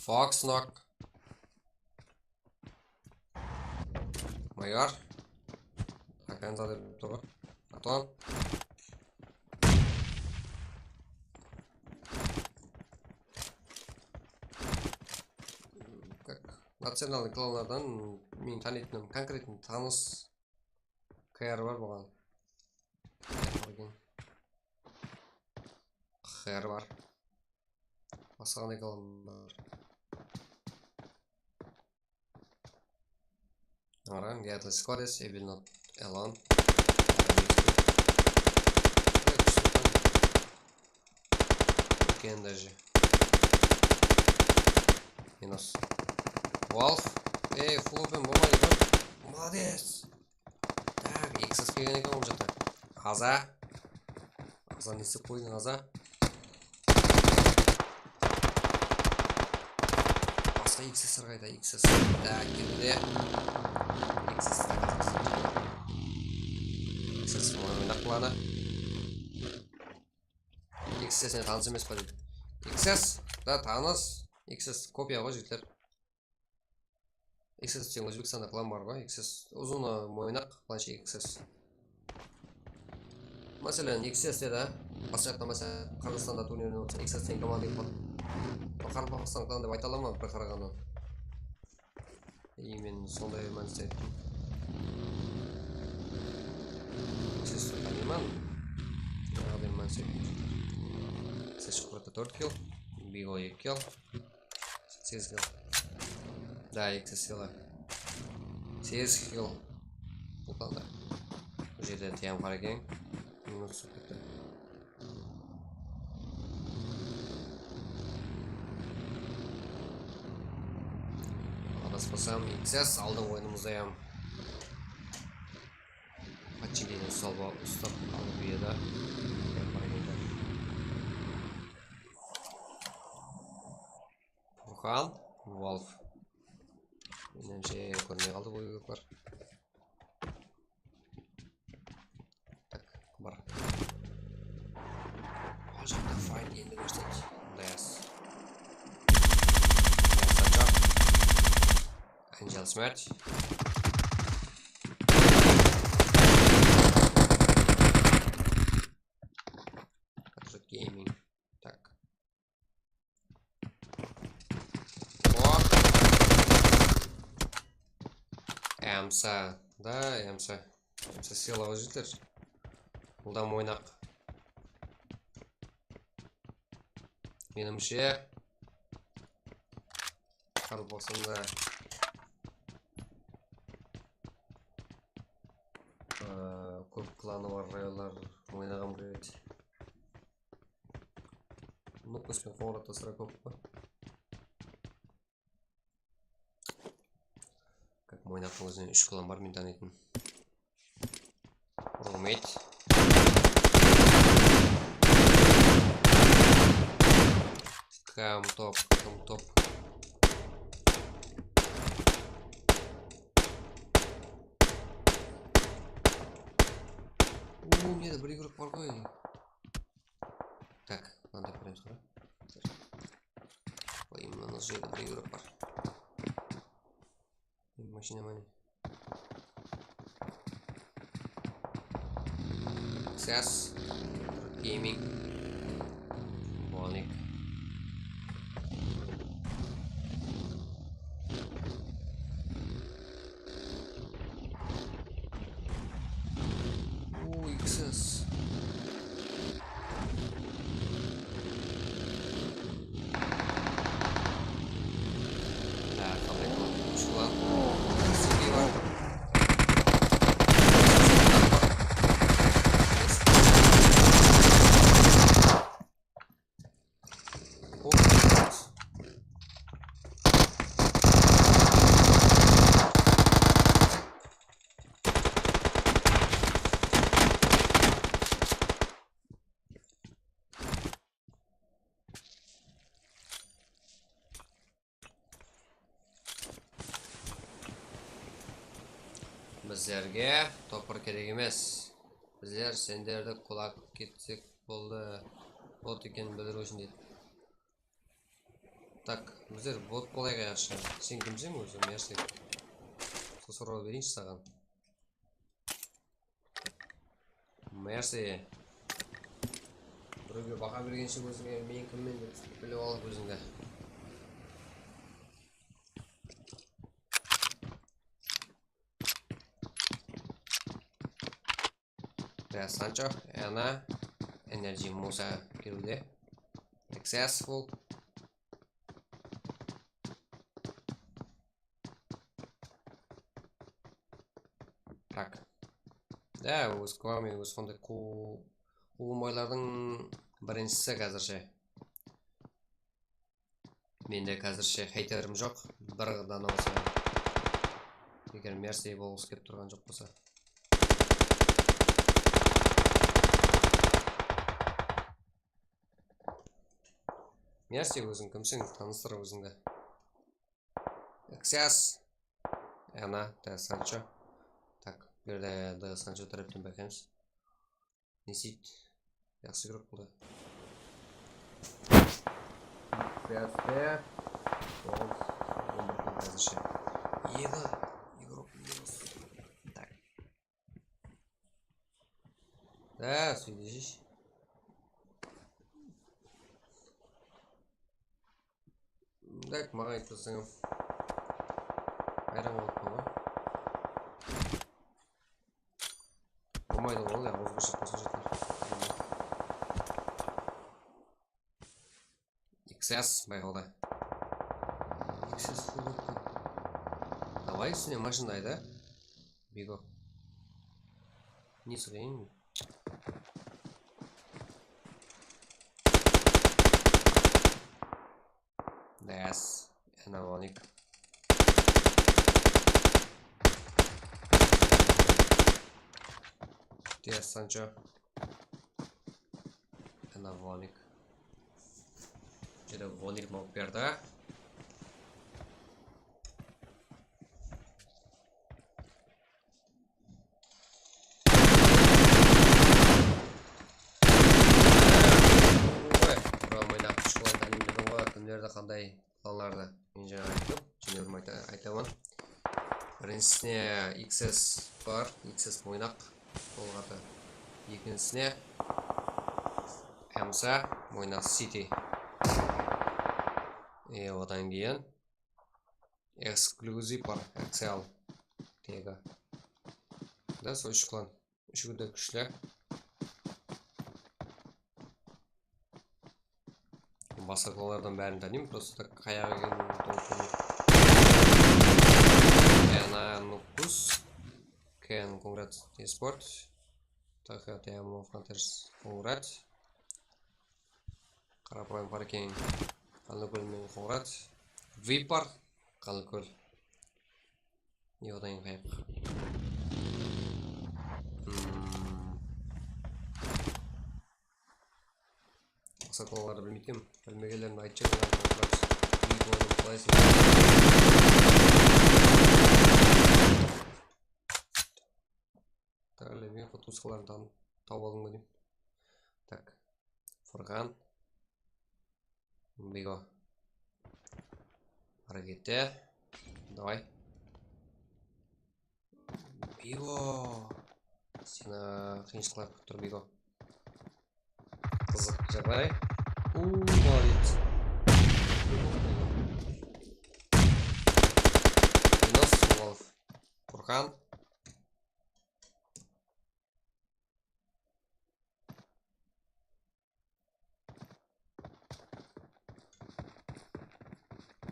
Fox knock. Mayor. Hakan zadı turıp. Aton. Nacionalnıy klanlardan men tanıytınım, konkretno tanıs K R bar buǵan. K R bar. Basqa qanday klan bar? Ora, Geatlı Skodes, Ebilnot Elon. Eken daje. Minus. Wolf. Ey, full open bolmaydı ǵoy. Molodec. Tak, X S kelgen eken ol jaqta. Aza. Aza, ne istep qoydıń, Aza? Basqa X S qayda, X S. Tak, keldi de. X S. X S oynap qaladı. X S ne tanıs emes pa deydi. X S da tanıs. X S kopiya ǵoy, jigitler. X S degen Ózbekstanda klan bar ǵoy, X S. Uzını moynaq, planshe X S. Máselen, X S te de, basqa jaqta, máselen, Qırǵızstanda turnirinde bolsa, X S degen komanda kelip qaldı. Qaraqalpaqstan klan dep ayta alaman, bir qaraǵannan. I men sonday mániste ayttım. X S tanıyman. Jańaǵıday mániste ayttım. X S shıǵıp atır, tórt kill. Bigo eki kill. Segiz kill. Da, X S kill. Segiz kill. Bul qanda. Bul jerden tiyam qara eken. Minus tutıp ketti. Adaspasam, X S aldı oyınımızda ya. Подчинение uslap, uslap alıp edi. Furqan, Wolf. Menimshe, kórmey qaldı bul igroklar. Tak, bar. Ol jaqta fight endi kórset. Yes. Yes, Angel Smart. Patriot Gaming. Tak. O. Emsa. Da, emsa. Emsa sıylaǵı jeter. Bul da moynaq. Menimshe, Qaraqalpaqstanda, ıı, kóp klanı bar rayonlar oynaǵan kiredi. Nokos penen qońırattasıra kóp pa? Oynaqtıń ózinen úsh klan bar, men tanıytın. Roommate. Kam top, kam top. Uuu, mına bir igrok bar ǵoy. Tak, mınanday beremiz ǵoy. Oy, mına jerде bir igrok bar. Mashina mine. Xas. Gaming. Bonik. Uy, Xas. Bizlerge topır kerek emes. Bizler senderdi qulap ketsek boldı. Bot ekenin bildiriw ushın deydi. Tak, bizler bot bolayıq yaqshı. Sen kimseń ózi, Mersi? Sol sorawdı bereyinshi saǵan. Mersi. Birewge baha bergenshe ózińe men kimmen dep bilip al ózińdi. Ya, Sancho, Ana, Energy Musa kiriwde. Successful. Tak. Da, óz kómiy, óz sonday qu-, quwılmaylardıń birinshisi házirshe. Mende házirshe heyterim joq, bir dana bolsa. Eger Mersi bolǵısı kelip turǵan joq bolsa. Mersi, óziń kimseń? Tanıstır ózińdi. Xas. Ana, da Sancho. Tak, bu jerde da Sancho tárepten bayqaymız. Ne seyt? Jaqsı igrok boldı. Xas. Toǵız, on bir házirше. Edi igrok minus. Tak. Da, sóyteyik. Tak, maǵan aytpasań. Hayran qalıppan ǵoy. Bolmaydı ǵoy, ol ya, ózgeshe qosımsha. Xas bayqaldı. Xas boldı. Davay, ústine mashina ayda. Bego. Ne sırayın? Des. Anavonik. Des, Sancho. Anavonik. Jede vonik mawıp berdi. Oy, Romaydı kush qılan tanıymadım ǵoy, kimlerdi, qanday planlardı. Men jańa ayttım, jáne bir ayta-, aytaman. Birinshisine X S bar, X S Moynaq, tolıq atı. Ekinshisine Hamza, Moynaq City. E, odan keyin Eksklyuziv bar, Axial tegi. Da, sol úsh klan. Úshi de kúshli. Basqa klanlardan bárin tanıyman, prosta tak qayaǵı ekenin tolıp bilmeymen. Yana Nukus, Ken Kongrad Esport, Taha Tayamov Frontiers Kongrad. Qarapayım Parkeng, Qanlıkól men Qońırat. Vipar, Qanlıkól. Ne odan keyin qayaq. Hmm. Maqsat olardı bilmeydi ekem. Bilmegenlerin aytshı, olardı oqırapsız. Ey, oynap qalaysań? Tárlemey, qutqısqaların tan-, tawıp aldıń ba deyim. Tak. Furqan. Bego. Harekette. Davay. Bego. Seni qıyınshılıqlar kútip tur, Bego. Qızıq jaǵday. Uuu, молодец. Minus, Wolf. Furqan.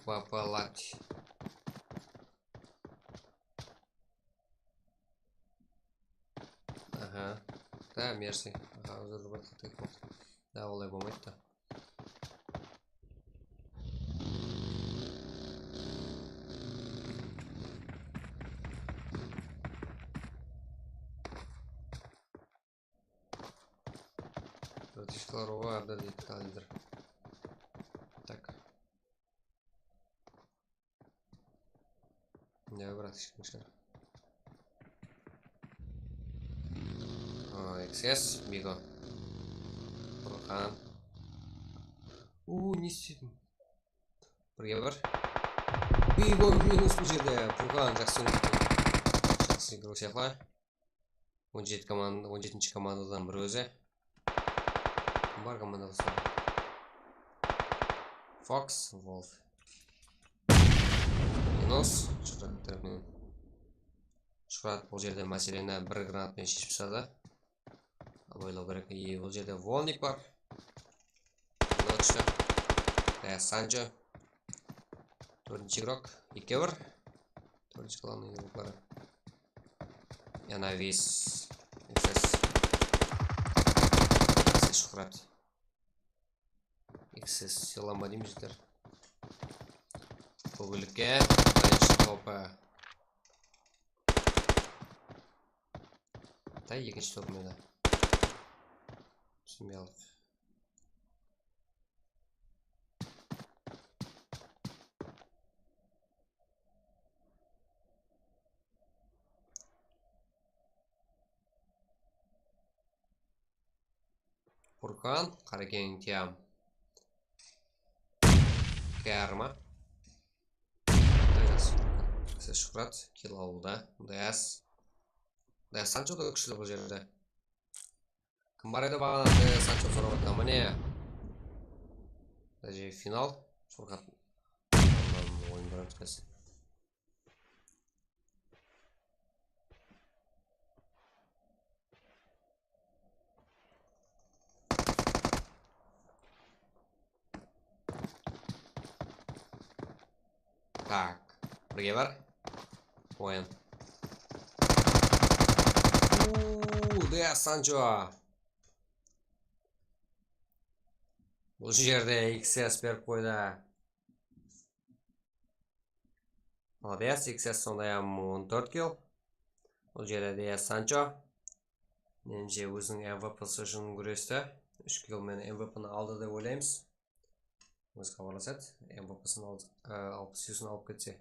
Попалать. Aha. Da, merci. Aha, uzr, bir qatı. Da, olay bolmaydı da. Bratishkalar, oǵo, Abdar deydi, Taldir. Tak. Ne, bratishka? O, X S, Bigo. Furqan. Uuu, ne islediń? Birge bir. Bigo minus bul jerde. Furqan, jaqsı. Jaqsı, Grosyaqla. On jeti komanda, on jetinshi komandadan bir ózi. Kim bar komandada sol? Fox, Wolf. Minus, Shuhrat tárepinen. Shuhrat bul jerde máseleni bir granat penen sheship tasladı. Oylaw kerek. E, bul jerde Volnik bar. Mına tústi. E, Sancho. Tórtinshi igrok. Ekewir. Tórtinshi kolonnadıń igrokları. Yanavis. X S. X S Shuhrat. X S sıylanba deymiz, jigitler. Kógilikke. Birinshi topı. Tay, ekinshi topı mende. Túsinbey qaldık. Furqan, Qarekeń, Tiam. Karma. Siz Shuhrat, kill aldı. D S. D S Sancho da kúshli bul jerde. Kim bar edi baǵana D S Sancho sorap atqan, mine. Даже final. Furqat. Oyın birinshi. Tak, birge bar. Oyın. Uuu, D S Sancho. Bul jerde X S berip qoydı. Molodec, X S sonday-aq on tórt kill. Bul jerde de Sancho. Menimshe, óziniń M V P-si ushın gúresti. Úsh kill menen M V P-ni aldı dep oylaymız. Ózi xabarlasadı, M V P-sin al-, e, alpıs yusin alıp ketse.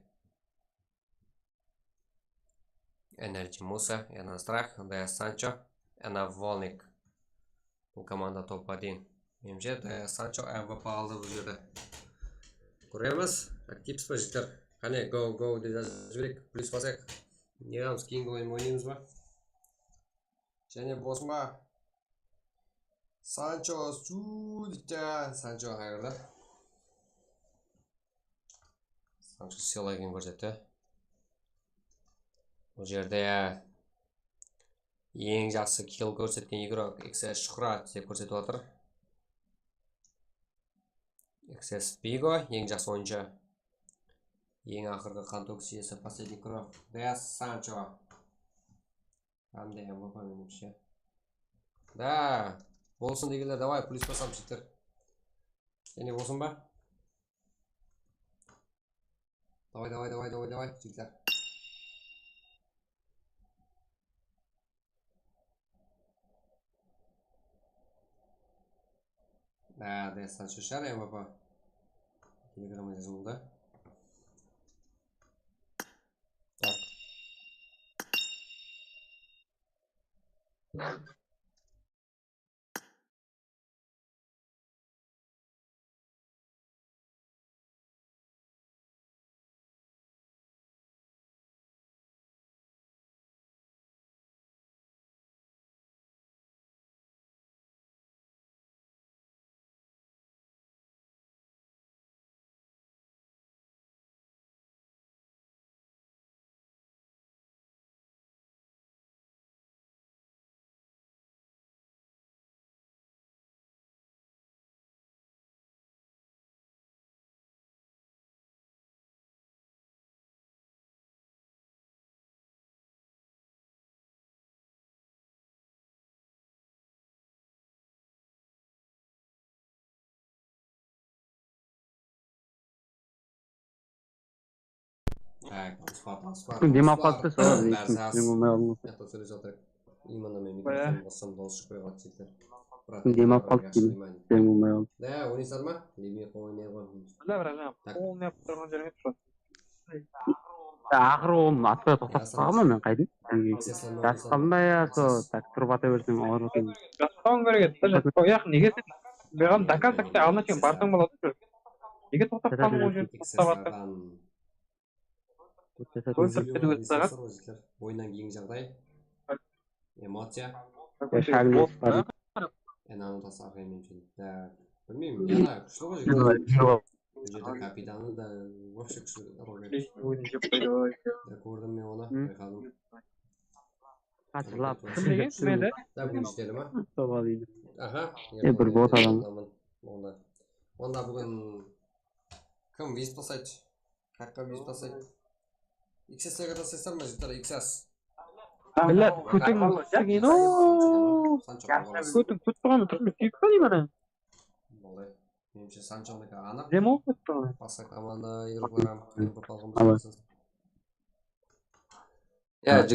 Energy Musa, Ena Strah, D S Sancho, Ena Volnik. Bul komanda top один. Menimshe, D S Sancho M V P aldı bul jerde. Kóremiz, aktivsiz ba, jigitler? Qáne, go, go dep jazıp jibereyik, plyus basayıq. Ne qılamız, keyingi oyın oynaymız ba? Jáne bosın ba? Sancho, su deydi. Sancho qayırda. Sancho sıylaǵın kórsetti. Bul jerde eń jaqsı kill kórsetken igrok X S Shuhrat dep kórsetip atır. X S Bigo, eń jaqsı oyınshı. Eń aqırǵı qan tógis iyesi, последний кровь, D S Sancho. Hám de M V P menimshe. Da, bolsın degenler, davay, plyus basam, jigitler. Jáne bolsın ba? Davay, davay, davay, davay, davay, jigitler. Á, de, Sancho shar, M V P. Telegramǵa jazıń da. Tak. Tak, Aspar, Aspar, Dem alıp Aspar. Qalıptı, solar. Bársa, siziń oynay aldıńız. Mıyaqta sóylep atırıq. Imanda men mikrofon bassam, dawıs shıqpay qaldı, jigitler. Dem alıp qalıptı, siziń oynay aldıńız. Da, oynaysızlar ma? Limit oynay ǵoy. Mına, birajan, tak. Qol ne qılıp turǵan jerińe turasız. Ya, aqırı oǵlım, atpa toqtatıp qalǵanman men, qaydım. Jası qalmay, ya, so, tak, turıp ata berseń, awır eken. Jaspaǵan kerek edi, jaspaǵan. Yaq, nege sen buǵan do konca aldına shekem barsań boladı. Nege toqtap qaldıń, ol jerde toqtap atır? Oyın turıp ketiw saǵan. Oyınnan keyingi jaǵday. Emociya. Enanı tasa arqayın men. Bilmeyim, yana kúshli ǵoy jigit. Bul jerde kapitanı da вообще kúshli rol. Kórdim men onı, bayqadım. Hatırlap. Kim degen? Men de. Da, bul jiteli ma? Aha. E, bir bot adam. Onda. Onda búgin kim vizit taslaydı? Qayaqqa vizit taslaydı? X S lerge taslaysızlar ma, jigitler, X S? Billa, kótiń túsken o. Kótiń túsip turǵanı turmay, suyip pa deymen. Boldı. Menimshe, Sanchoniki anıq. Demo kótip turǵan. Basqa komanda, Irvara, Liverpool alǵan. Ya,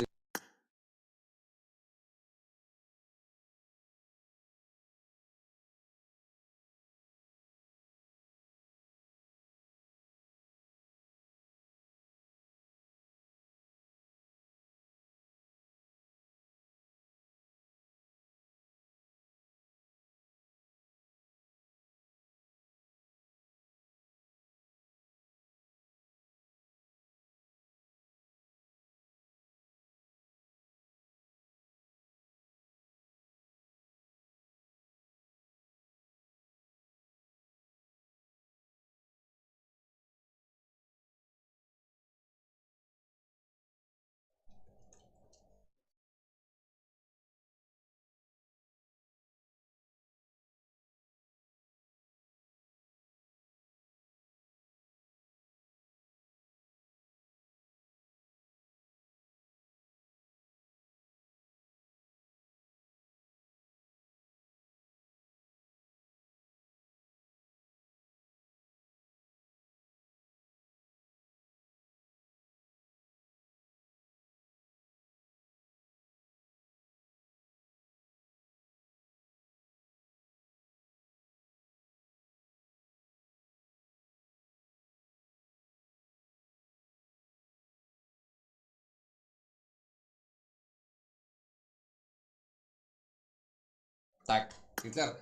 Tak, jigitler.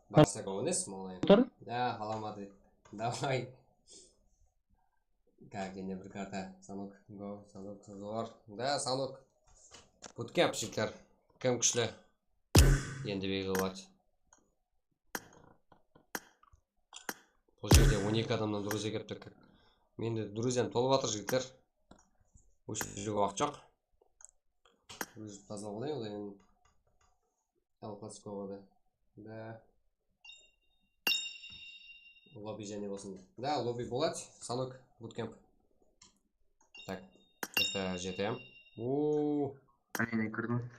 Barsa go emes, molay. Tur. Da, alamat. Davay. Gagene bir karta. Sanok, go, Sanok, zor. Da, Sanok. Bootcamp, jigitler. Kim kúshli? Endi belgili boladı. Bul jerde on eki adamnan druzya kelipti. Mende druzyanı tolıp atır, jigitler. Óship júrge waqıt joq. Druzya tazalap alayın, odan keyin El Clasicoǵa da. Da. Lobby jáne bolsın. Da, lobby boladı. Sanok, bootcamp. Tak. Esta jetem. Uuu. Áne, kirdim.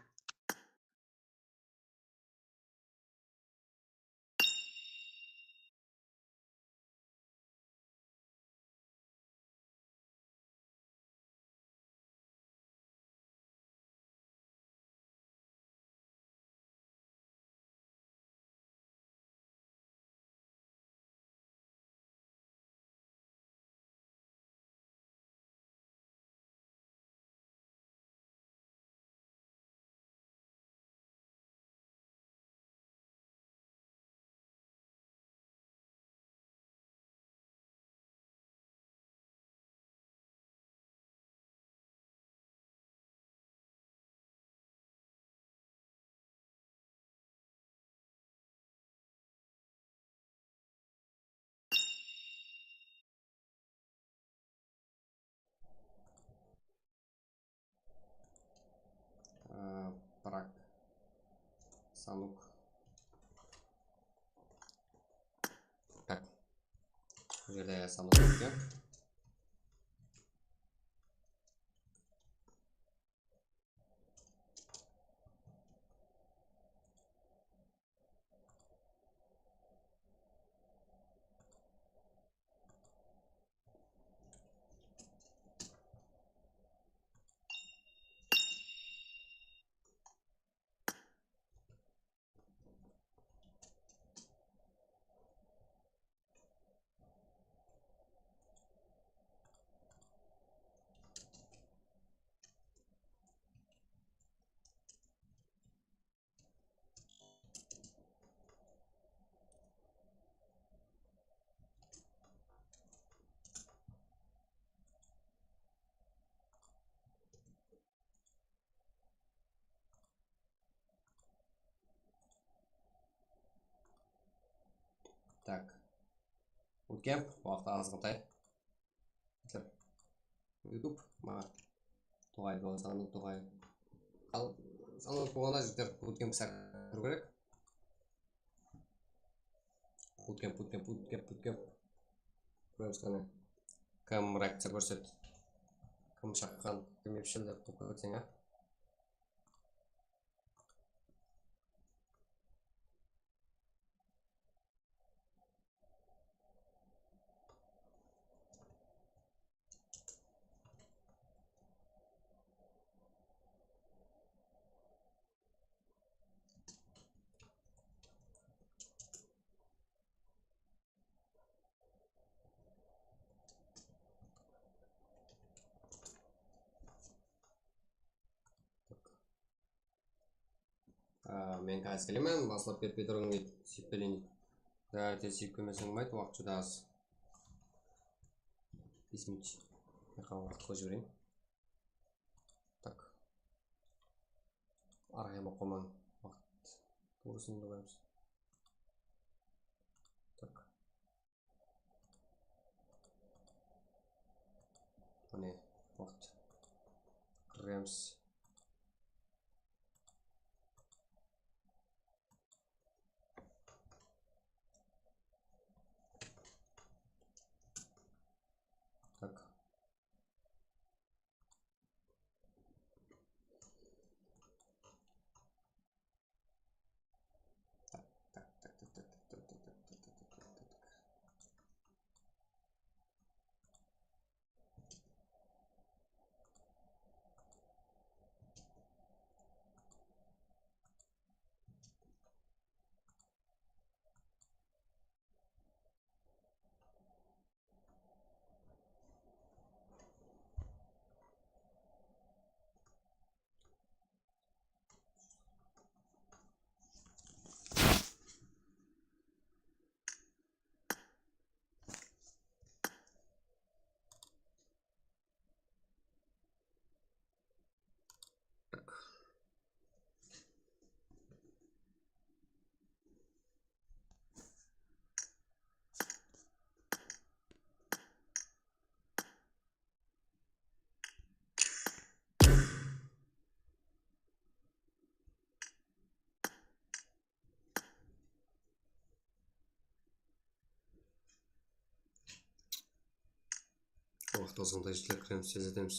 Sanuk. Tak. Bul jerde sanuk bar. Tak. Bootcamp, waqtı azǵantay. YouTube, maǵan toǵay, toǵay, sanlı toǵay. Al, sanlı toǵaylar jigitler, bootcamp sál kiriw kerek. Bootcamp, bootcamp, bootcamp, bootcamp. Kóremiz qáne. Kim reakciya kórset. Kim shaqqan, kim epshil dep qoyıp kórseń, a? Á, men házir kelemen, baslap berip turıń deydi, súyip keleyin deydi. Báribir súyip kelmeseń bolmaydı, waqıt júdá az. Bes minut. Men waqıt qılıp jibereyin. Tak. Arayıma qoyman. Waqıt. Durısın qoyamız. Tak. Mine, waqıt. Kiremiz. Tak. Waqıt azǵantay, jigitler, kiremiz, tez etemiz.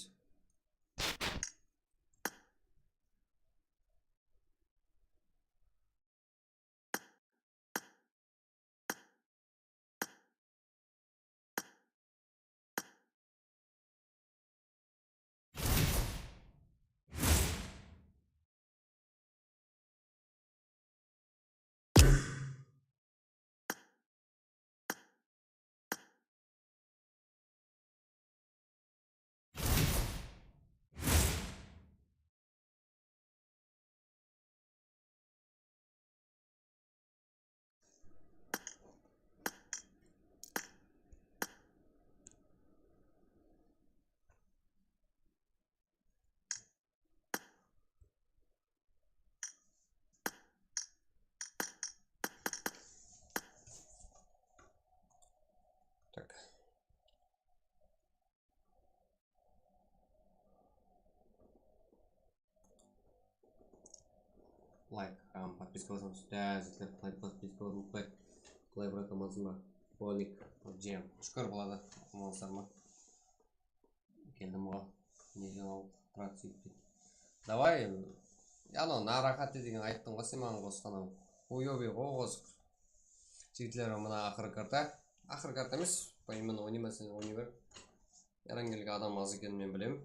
layk hám podpiska basıń. Sizler layk, podpiska basıń, layk. Qılay brat, amansız ba? Bonik, jam. Shúkir boladı. Amansızlar ma? Keldim ǵo. Negen al, brat, sóytpey. Davay, ano, naraxat degen ayttıń ǵo sen maǵan qosqanıń. Uyobiy ǵo qosıq. Jigitler, mına aqırǵı karta. Aqırǵı karta emes, именно oynayman, sen oynay ber. Yaran kelgen adam az ekenin men bilem.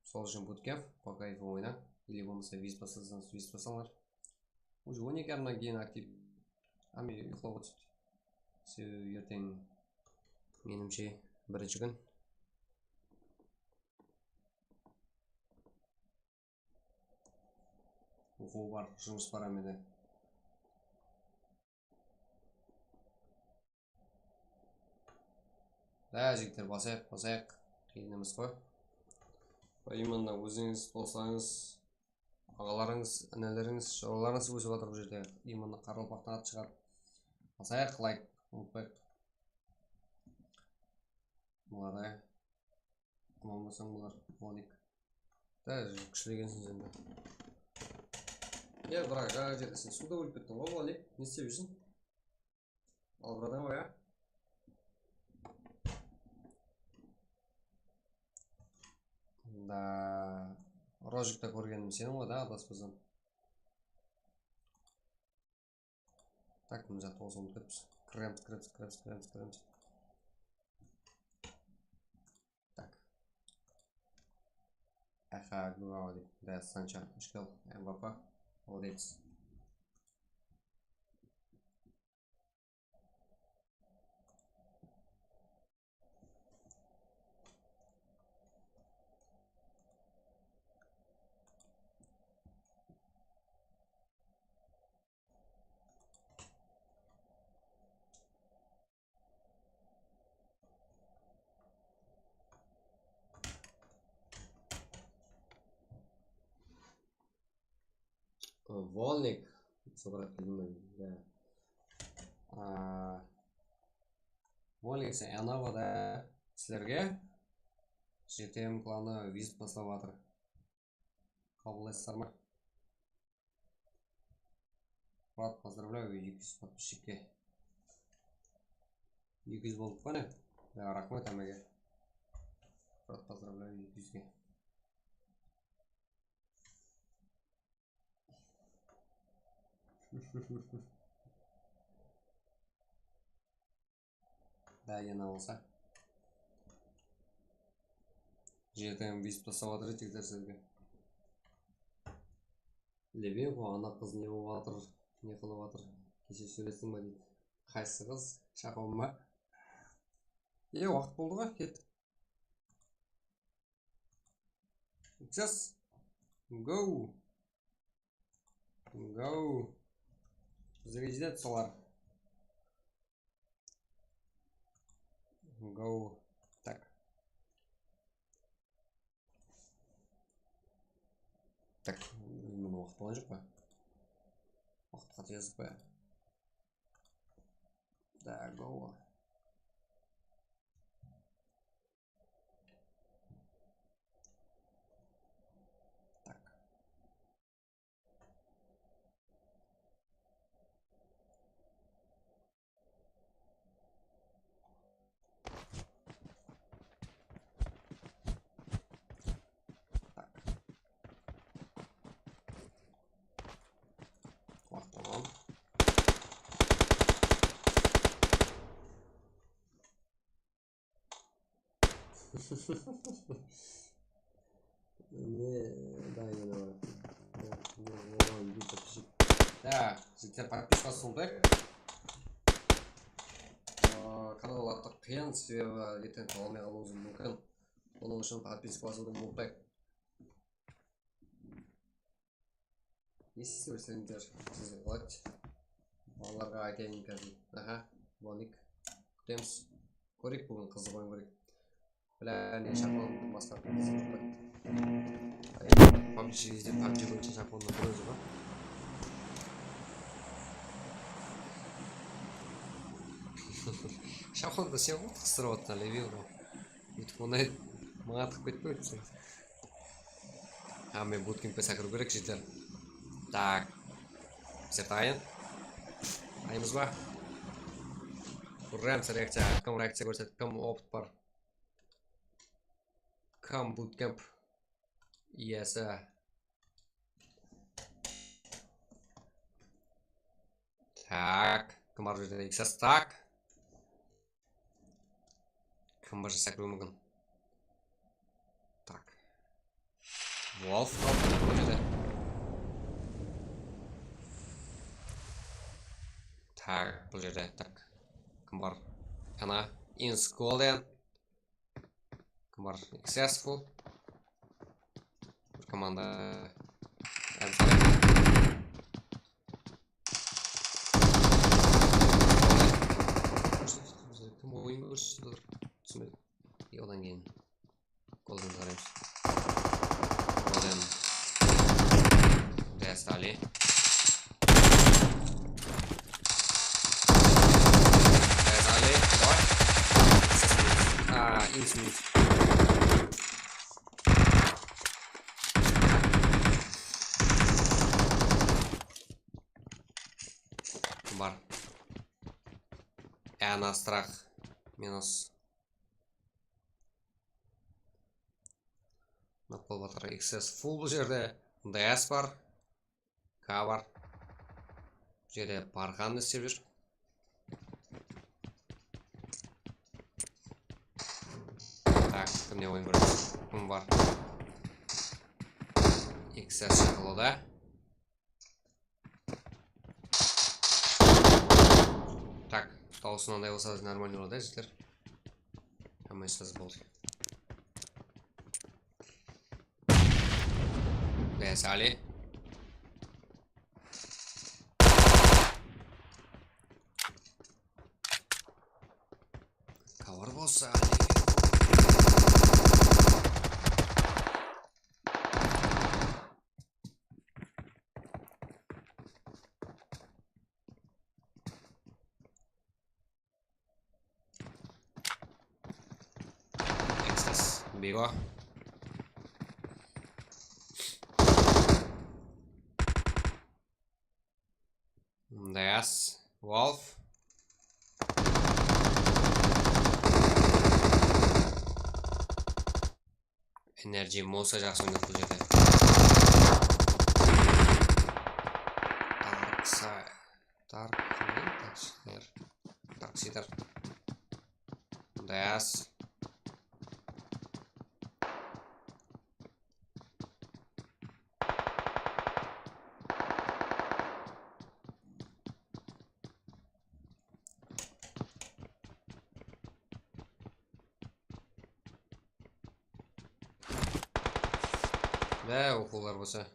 Sol ushın bootcamp, по кайфу oyna. Или bolmasa визит baslasańız, визит baslańlar. Уже on eki yarımnan keyin aktiv. Áme uyıqlawǵa tústi. Sebebi erteń, menimshe, birinshi kún. Oqıw bar, jumıs bar ámede. Dá, jigitler, basayıq, basayıq. Qıyın emes ǵoy. Именно ózińiz, doslarıńız, aǵalarıńız, inilerińiz, joralarıńız ósip atır bul jerde. Именно qaraqalpaqtan at shıǵadı. Basayıq, layk, umıtpayıq. Молодая. Aman bolsań bolar, Bonik. Dá, kúshli ekensiz endi. Ya, biraq jańa jerde sen suwda ólip kettiń ǵoy, Bonik. Ne islep júrsiń? Albradan ǵoy, ya? Da, rolikte kórgenim seniń ǵoy da, adaspasam. Tak, mına jaqta bolsa umıtıp ketippiz. Kiremiz, kiremiz, kiremiz, kiremiz, kiremiz. Tak. Aha, gol deydi. Da, Sancho, úsh gol, M V P. Молодец. Volnik, Sokrat kelmedi. Da. A, Volnik, sen anava da sizlerge G T M klanı vizit baslap atır. Qabıllaysızlar ma? Murat, поздравляю, eki júz подписчикке. Eki júz boldıq pa ne? Ya, raxmet ámege. Murat, поздравляю, eki júzge. Da, yana bolsa. G T M vizit baslap atır, jigitler, sizlerge. Levingo, ana qız ne bolıp atır, ne qılıp atır? Keshe sóylestiń ba deydi. Qaysı qız? Shaqon ba? E, waqıt boldı ǵoy, kettik. Сейчас. Go. Go. Bizlerge jetedi solar. Go. Tak. Tak, bunıń waqtı bolǵan joq pa? Waqtı qáte jazdıq pa? Da, go. Tak. Ne, da, yana bar. Ya, ne, oǵan bir подписчик. Ya, jigitler, подписка sunday. Kanal attı qıyın, sebebi erteń taba almay qalıwıńız múmkin. Onıń ushın подписка basıwdı umıtpayıq. Esti bersеңдер, sizge болады. Balalarǵa aytayın házir. Aha, Bonik. Kútemiz. Kóreyik, búgin qızıq oyın kóreyik. Bla, ne shaqlandı, basqa qızıq joq pa? Ay, PUBG izlep, PUBG boyınsha shaqlandı bir ózi ba? Shaqlandı sen ǵoy, qıstırıp atırsań, Levingo. Óytip, onday maǵan tıqıp ketpe óytseńiz. Ha, men bootcampke shaqırıw kerek, jigitler. Tak. Bizler tayın. Ayımız ba? Urramız reakciya. Kim reakciya kórsetip, kim opıt bar? Kim bootcamp iyesi? Tak, kim bar bul jerde? X S, tak. Kim bar, jasap kóriw múmkin. Tak. Wolf, bul jerde. Tak, bul jerde, tak. Kim bar? Kana, Inns Golden. Kim bar? X S full. Bir komanda. Kim oyın kórsetip atır? Túsinbedim. E, odan keyin Golden qaraymız. Golden. Destali. Destali. Давай. A, Inns, Inns. Bar. Ana, Strah. Minus. Mına qolbatlar X S full bul jerde. D S bar. K bar. Bul jerde Barxan ne istep júr? Tak, kimne oyın kóremiz? Kim bar? X S shaqılıwda. Tak, dawısı mınanday bolsa normalnıy boladı, jigitler. Hámmesi boldı. Destali. Cover bolsa. X S, Bigo. Dayas, Wolf. Energy bolsa jaqsı oynadı bul jerde. Dark Side. Dark, Dark Sider. Dark Sider. Dayas. Dá, oqıwlar bolsa.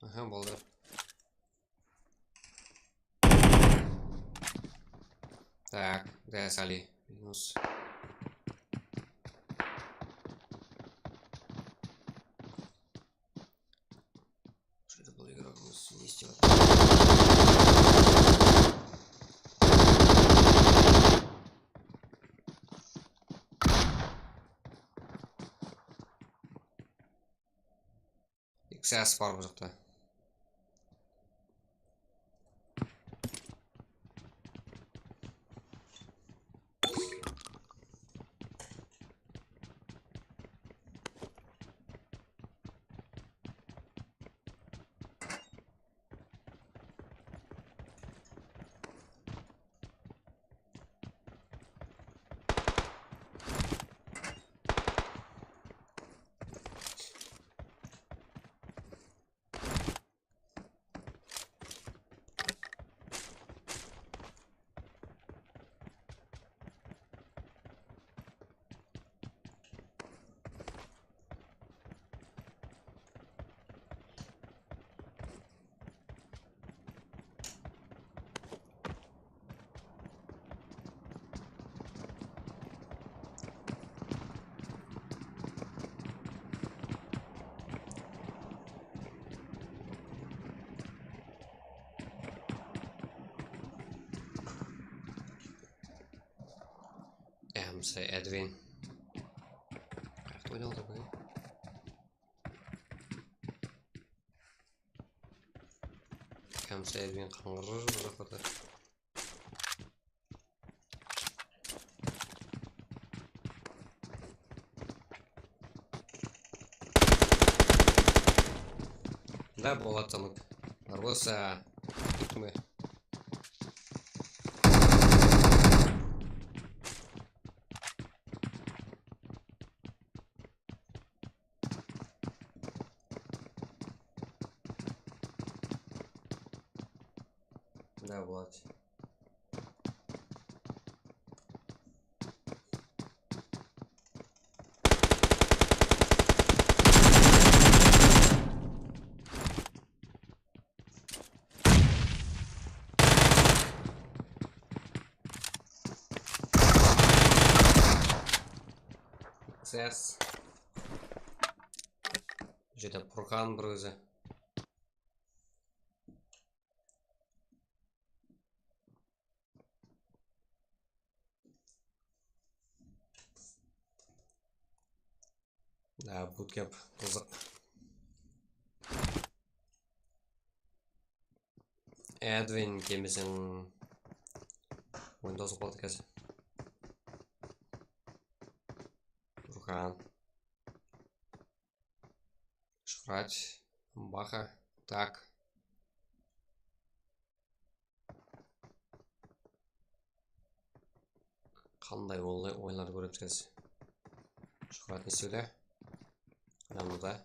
Aha, boldı. Tak, dá, Sali. Minus. Что это был игрок? Минус, не истёк. X S bar bul jaqta. Em, say Edwin. Qayaqta oynadı bul? Kamsa Edvin qıńǵırır bu jaqta. Da, Bolat, tamam. Barbosa. Gitme. Da, Bolat. Ses. Jerde Purkan bir ózi. Da, bootcamp qızıq. Edvin kelmeseń, Windows qaladı házir. Turxan. Shuhrat. Baha. Tak. Qanday oy-, oyınlardı kóremiz házir? Shuhrat ne istewde? Janımızda.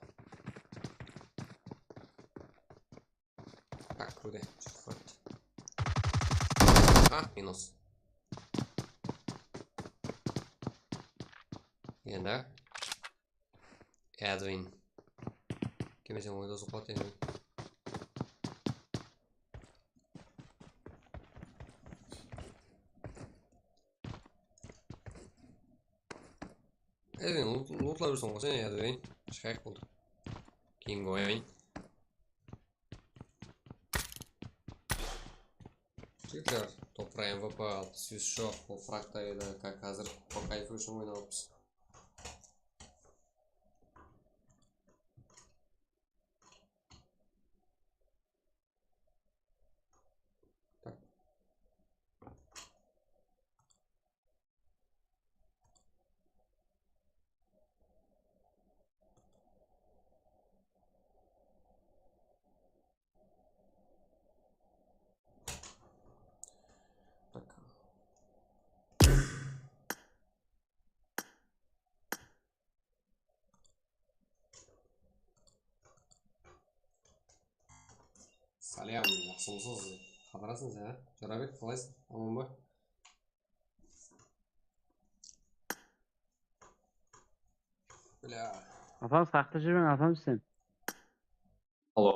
Tak, kúrdi. Shuhrat. Ah, minus. Endi. Edwin. Kelmeseń, oyda uzaq qaladı, Edwin. Edwin, lut-, lutlap júrseń ǵoy sen, Edwin. Shıǵayıq boldı. Keyingi oyın. Jigitler, topıra M V P aldı, sóz joq, bul frakta edi, как házir по кайфу ushın oynap atırmız. Saliyam, jaqsımısız? Xabarasıń sen, a? Jorabek, qalaysıń? Aman ba? Bla. Apam, saqta júrmeń, apam, sen. Alo.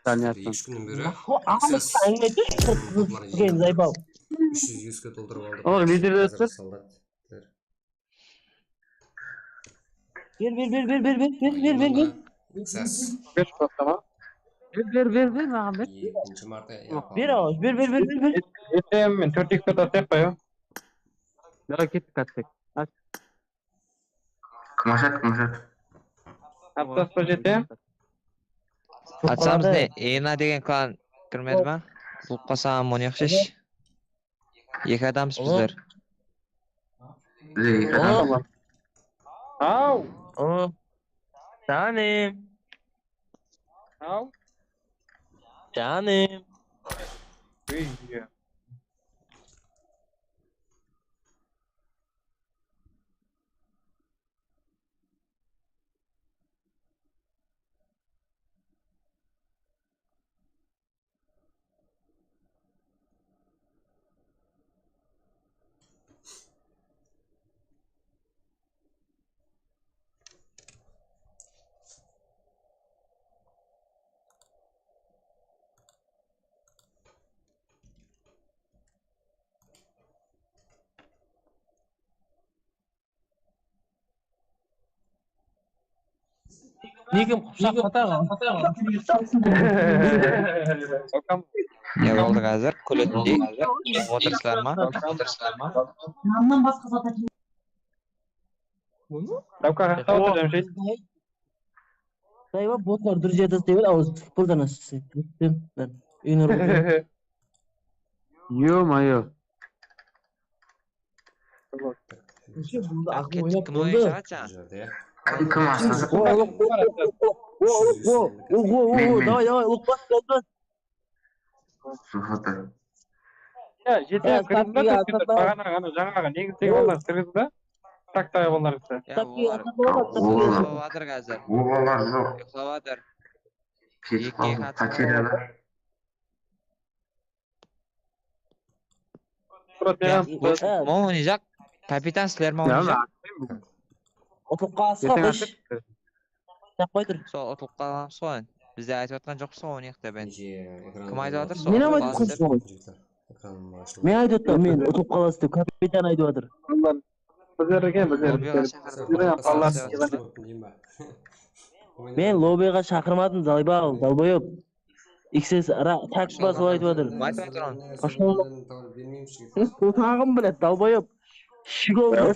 Eki kúnnen beri Xo, aǵam, Texas, áńgime aytıshı, qırq qızıl botlar túsken, endi Zaybal. Úsh júz eki kóp toldırıp aldı. Olar ne jerde Házir atır? Soldat. Ber, ber, ber. Texas. Ber, ber, ber, ber, maǵan ber. Ekinshi marta. Ber, awa, ber, ber, ber, ber, ber. Jetem, men tórt eki atayıq pa, ya? Давай, kettik, kettik. At. Kim ashadı, kim ashadı? Atlas pa, Jetem? Atsamız ne? Ena degen klan kirmedi ma? Bulup qalsam, onı yaqshı. Eki adamız bizler. Bizler eki adam. Aw! O. Janım. Aw! Janım. Ey, ya. Nekim qıpshaq qataǵan. Ne boldı házir? Kúletindey. Otırsızlar ma? Nannan basqa zat ákele. Davka, qaqta otır, Jámshid. Dayba, botlar durıs jerde isley ber, awız futboldan asıqsa. Ё-моё. Kim oynaysaǵan? Kim, kim asıǵıp? Oho, oho, oho, oho, oho, davay, davay, oqpas, oqpas. Ya, jete kirdim da, baǵanaǵı, jańaǵı, negizdegi ballar kirdi da. Taktaǵı ballar kirdi. Ya, olar. Olar. Olar joq. Uxlap atır. Eki, eki atır. Poteryalar. Mıń oynayjaq? Kapitan, sizler me oynayjaq? Utılıp qalsın, qosh. Tappay tur. Sol utılıp qalǵanbız ǵoy. Biz de aytıp atqan joqpız ǵoy, oynayıq dep endi. Kim aytıp atır? Sol utılıp qalasız dep. Men aytıp atırman, men utılıp qalasız dep. Kapitan aytıp atır. Bizlerge, bizlerge. Lobbyǵa shaqırıp. Men lobbyǵa shaqırmadım, zaybal, dalboyob. X S ra-, taktik basıp aytıp atır. Aytıp atırman. Otaǵın bilet, dalboyob. Shigol.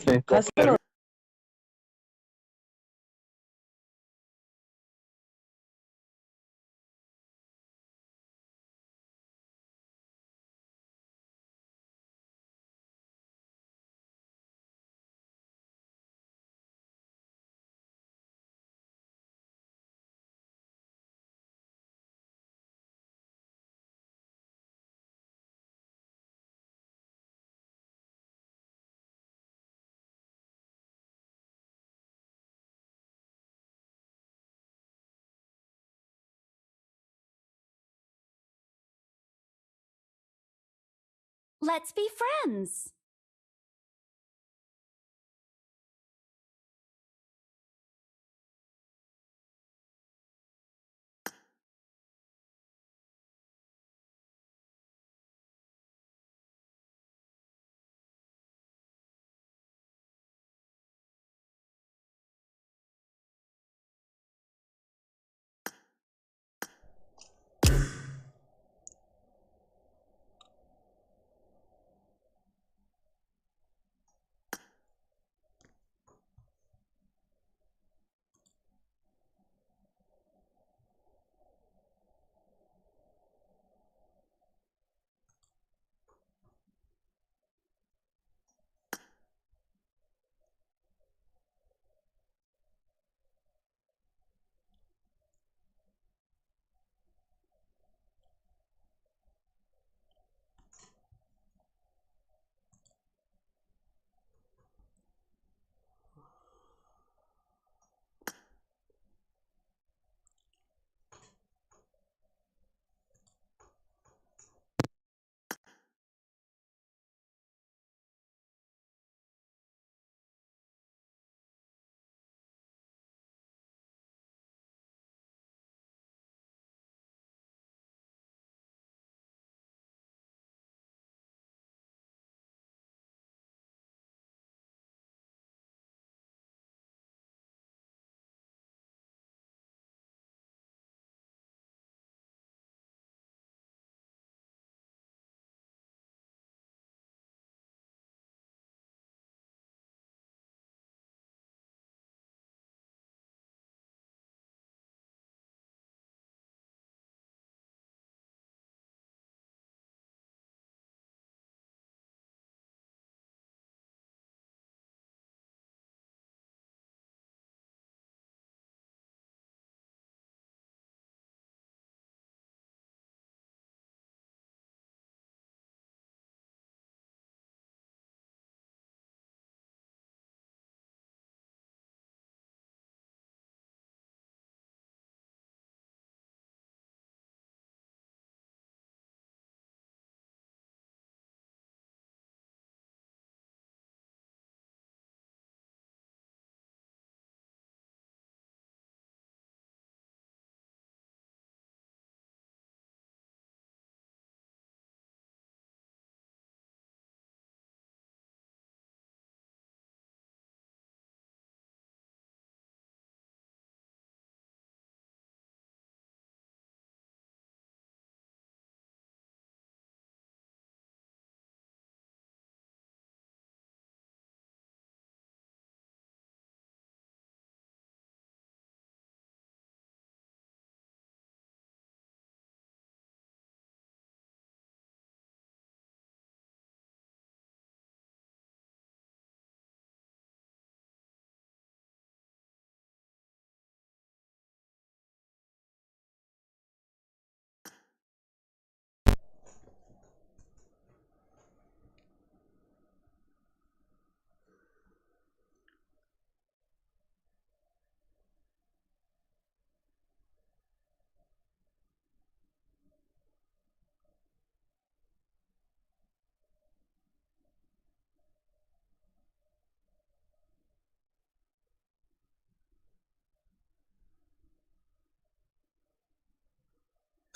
Let's be friends.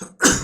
Tak.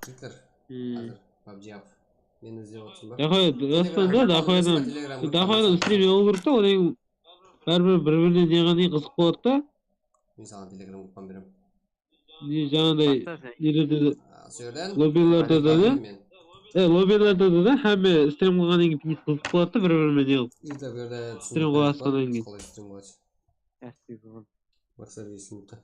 Jigitler, házir PUBG alıp, meni izlep otırsań ba? Daqay, rastan da, Daqaydan, Daqaydan stream jalıw kerek ta, odan keyin báribir bir-birine ne qılǵan qızıq boladı da. Men saǵan Telegram gruppanı beremen. Ne, jańaday, nelerde de, lobbilarda da, da, e, lobbilarda da, da, hámme stream qılǵannan keyin pis qızıq boladı da, bir-birine ne qılıp. Stream qılıp atqannan keyin. Qolay stream boladı. Maqsat esimdi.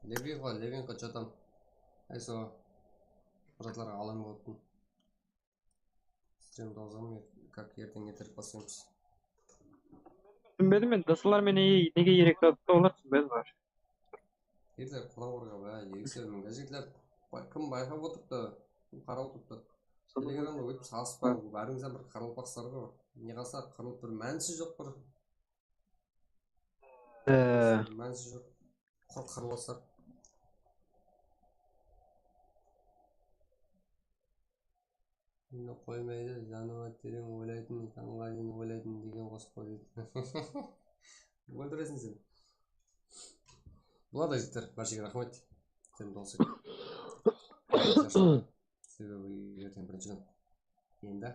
Levinko, Levinko, что там? Ayso, bratlarǵa alam bolıptım. Stream dozamın, как erteń erterek baslaymız. Túsinbedim men, doslar menen nege erek tatıptı olar, túsinbedim, qardash. Erter qulaw urǵa, bá, erikse mıń jigitler kim bayqap otırıptı, kim qarap otırıptı. Telegramda óytip salıspay, bárińiz bir qaraqalpaqsızlar ǵoy. Ne qalsa qırılıp bir mánisi joq bir. Ee. Mánisi joq. Qur qırılaslar. Endi qoymaydı, janıma tereń oylaytın, tańǵa deyin oylaytın degen qosıq qoy deydi. Óltiresiń sen. Buladı jigitler, bárshege raxmet. Sen dosıń. Sebebi erteń birinshi kún. Endi.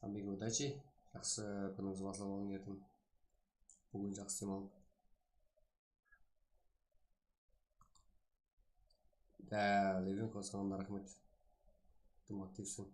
Ambege udachi. Jaqsı kúnińizdi baslap alıń erteń. Búgin jaqsı dem alıń. Dá, Levinko, saǵan da raxmet. Tım aktivseń.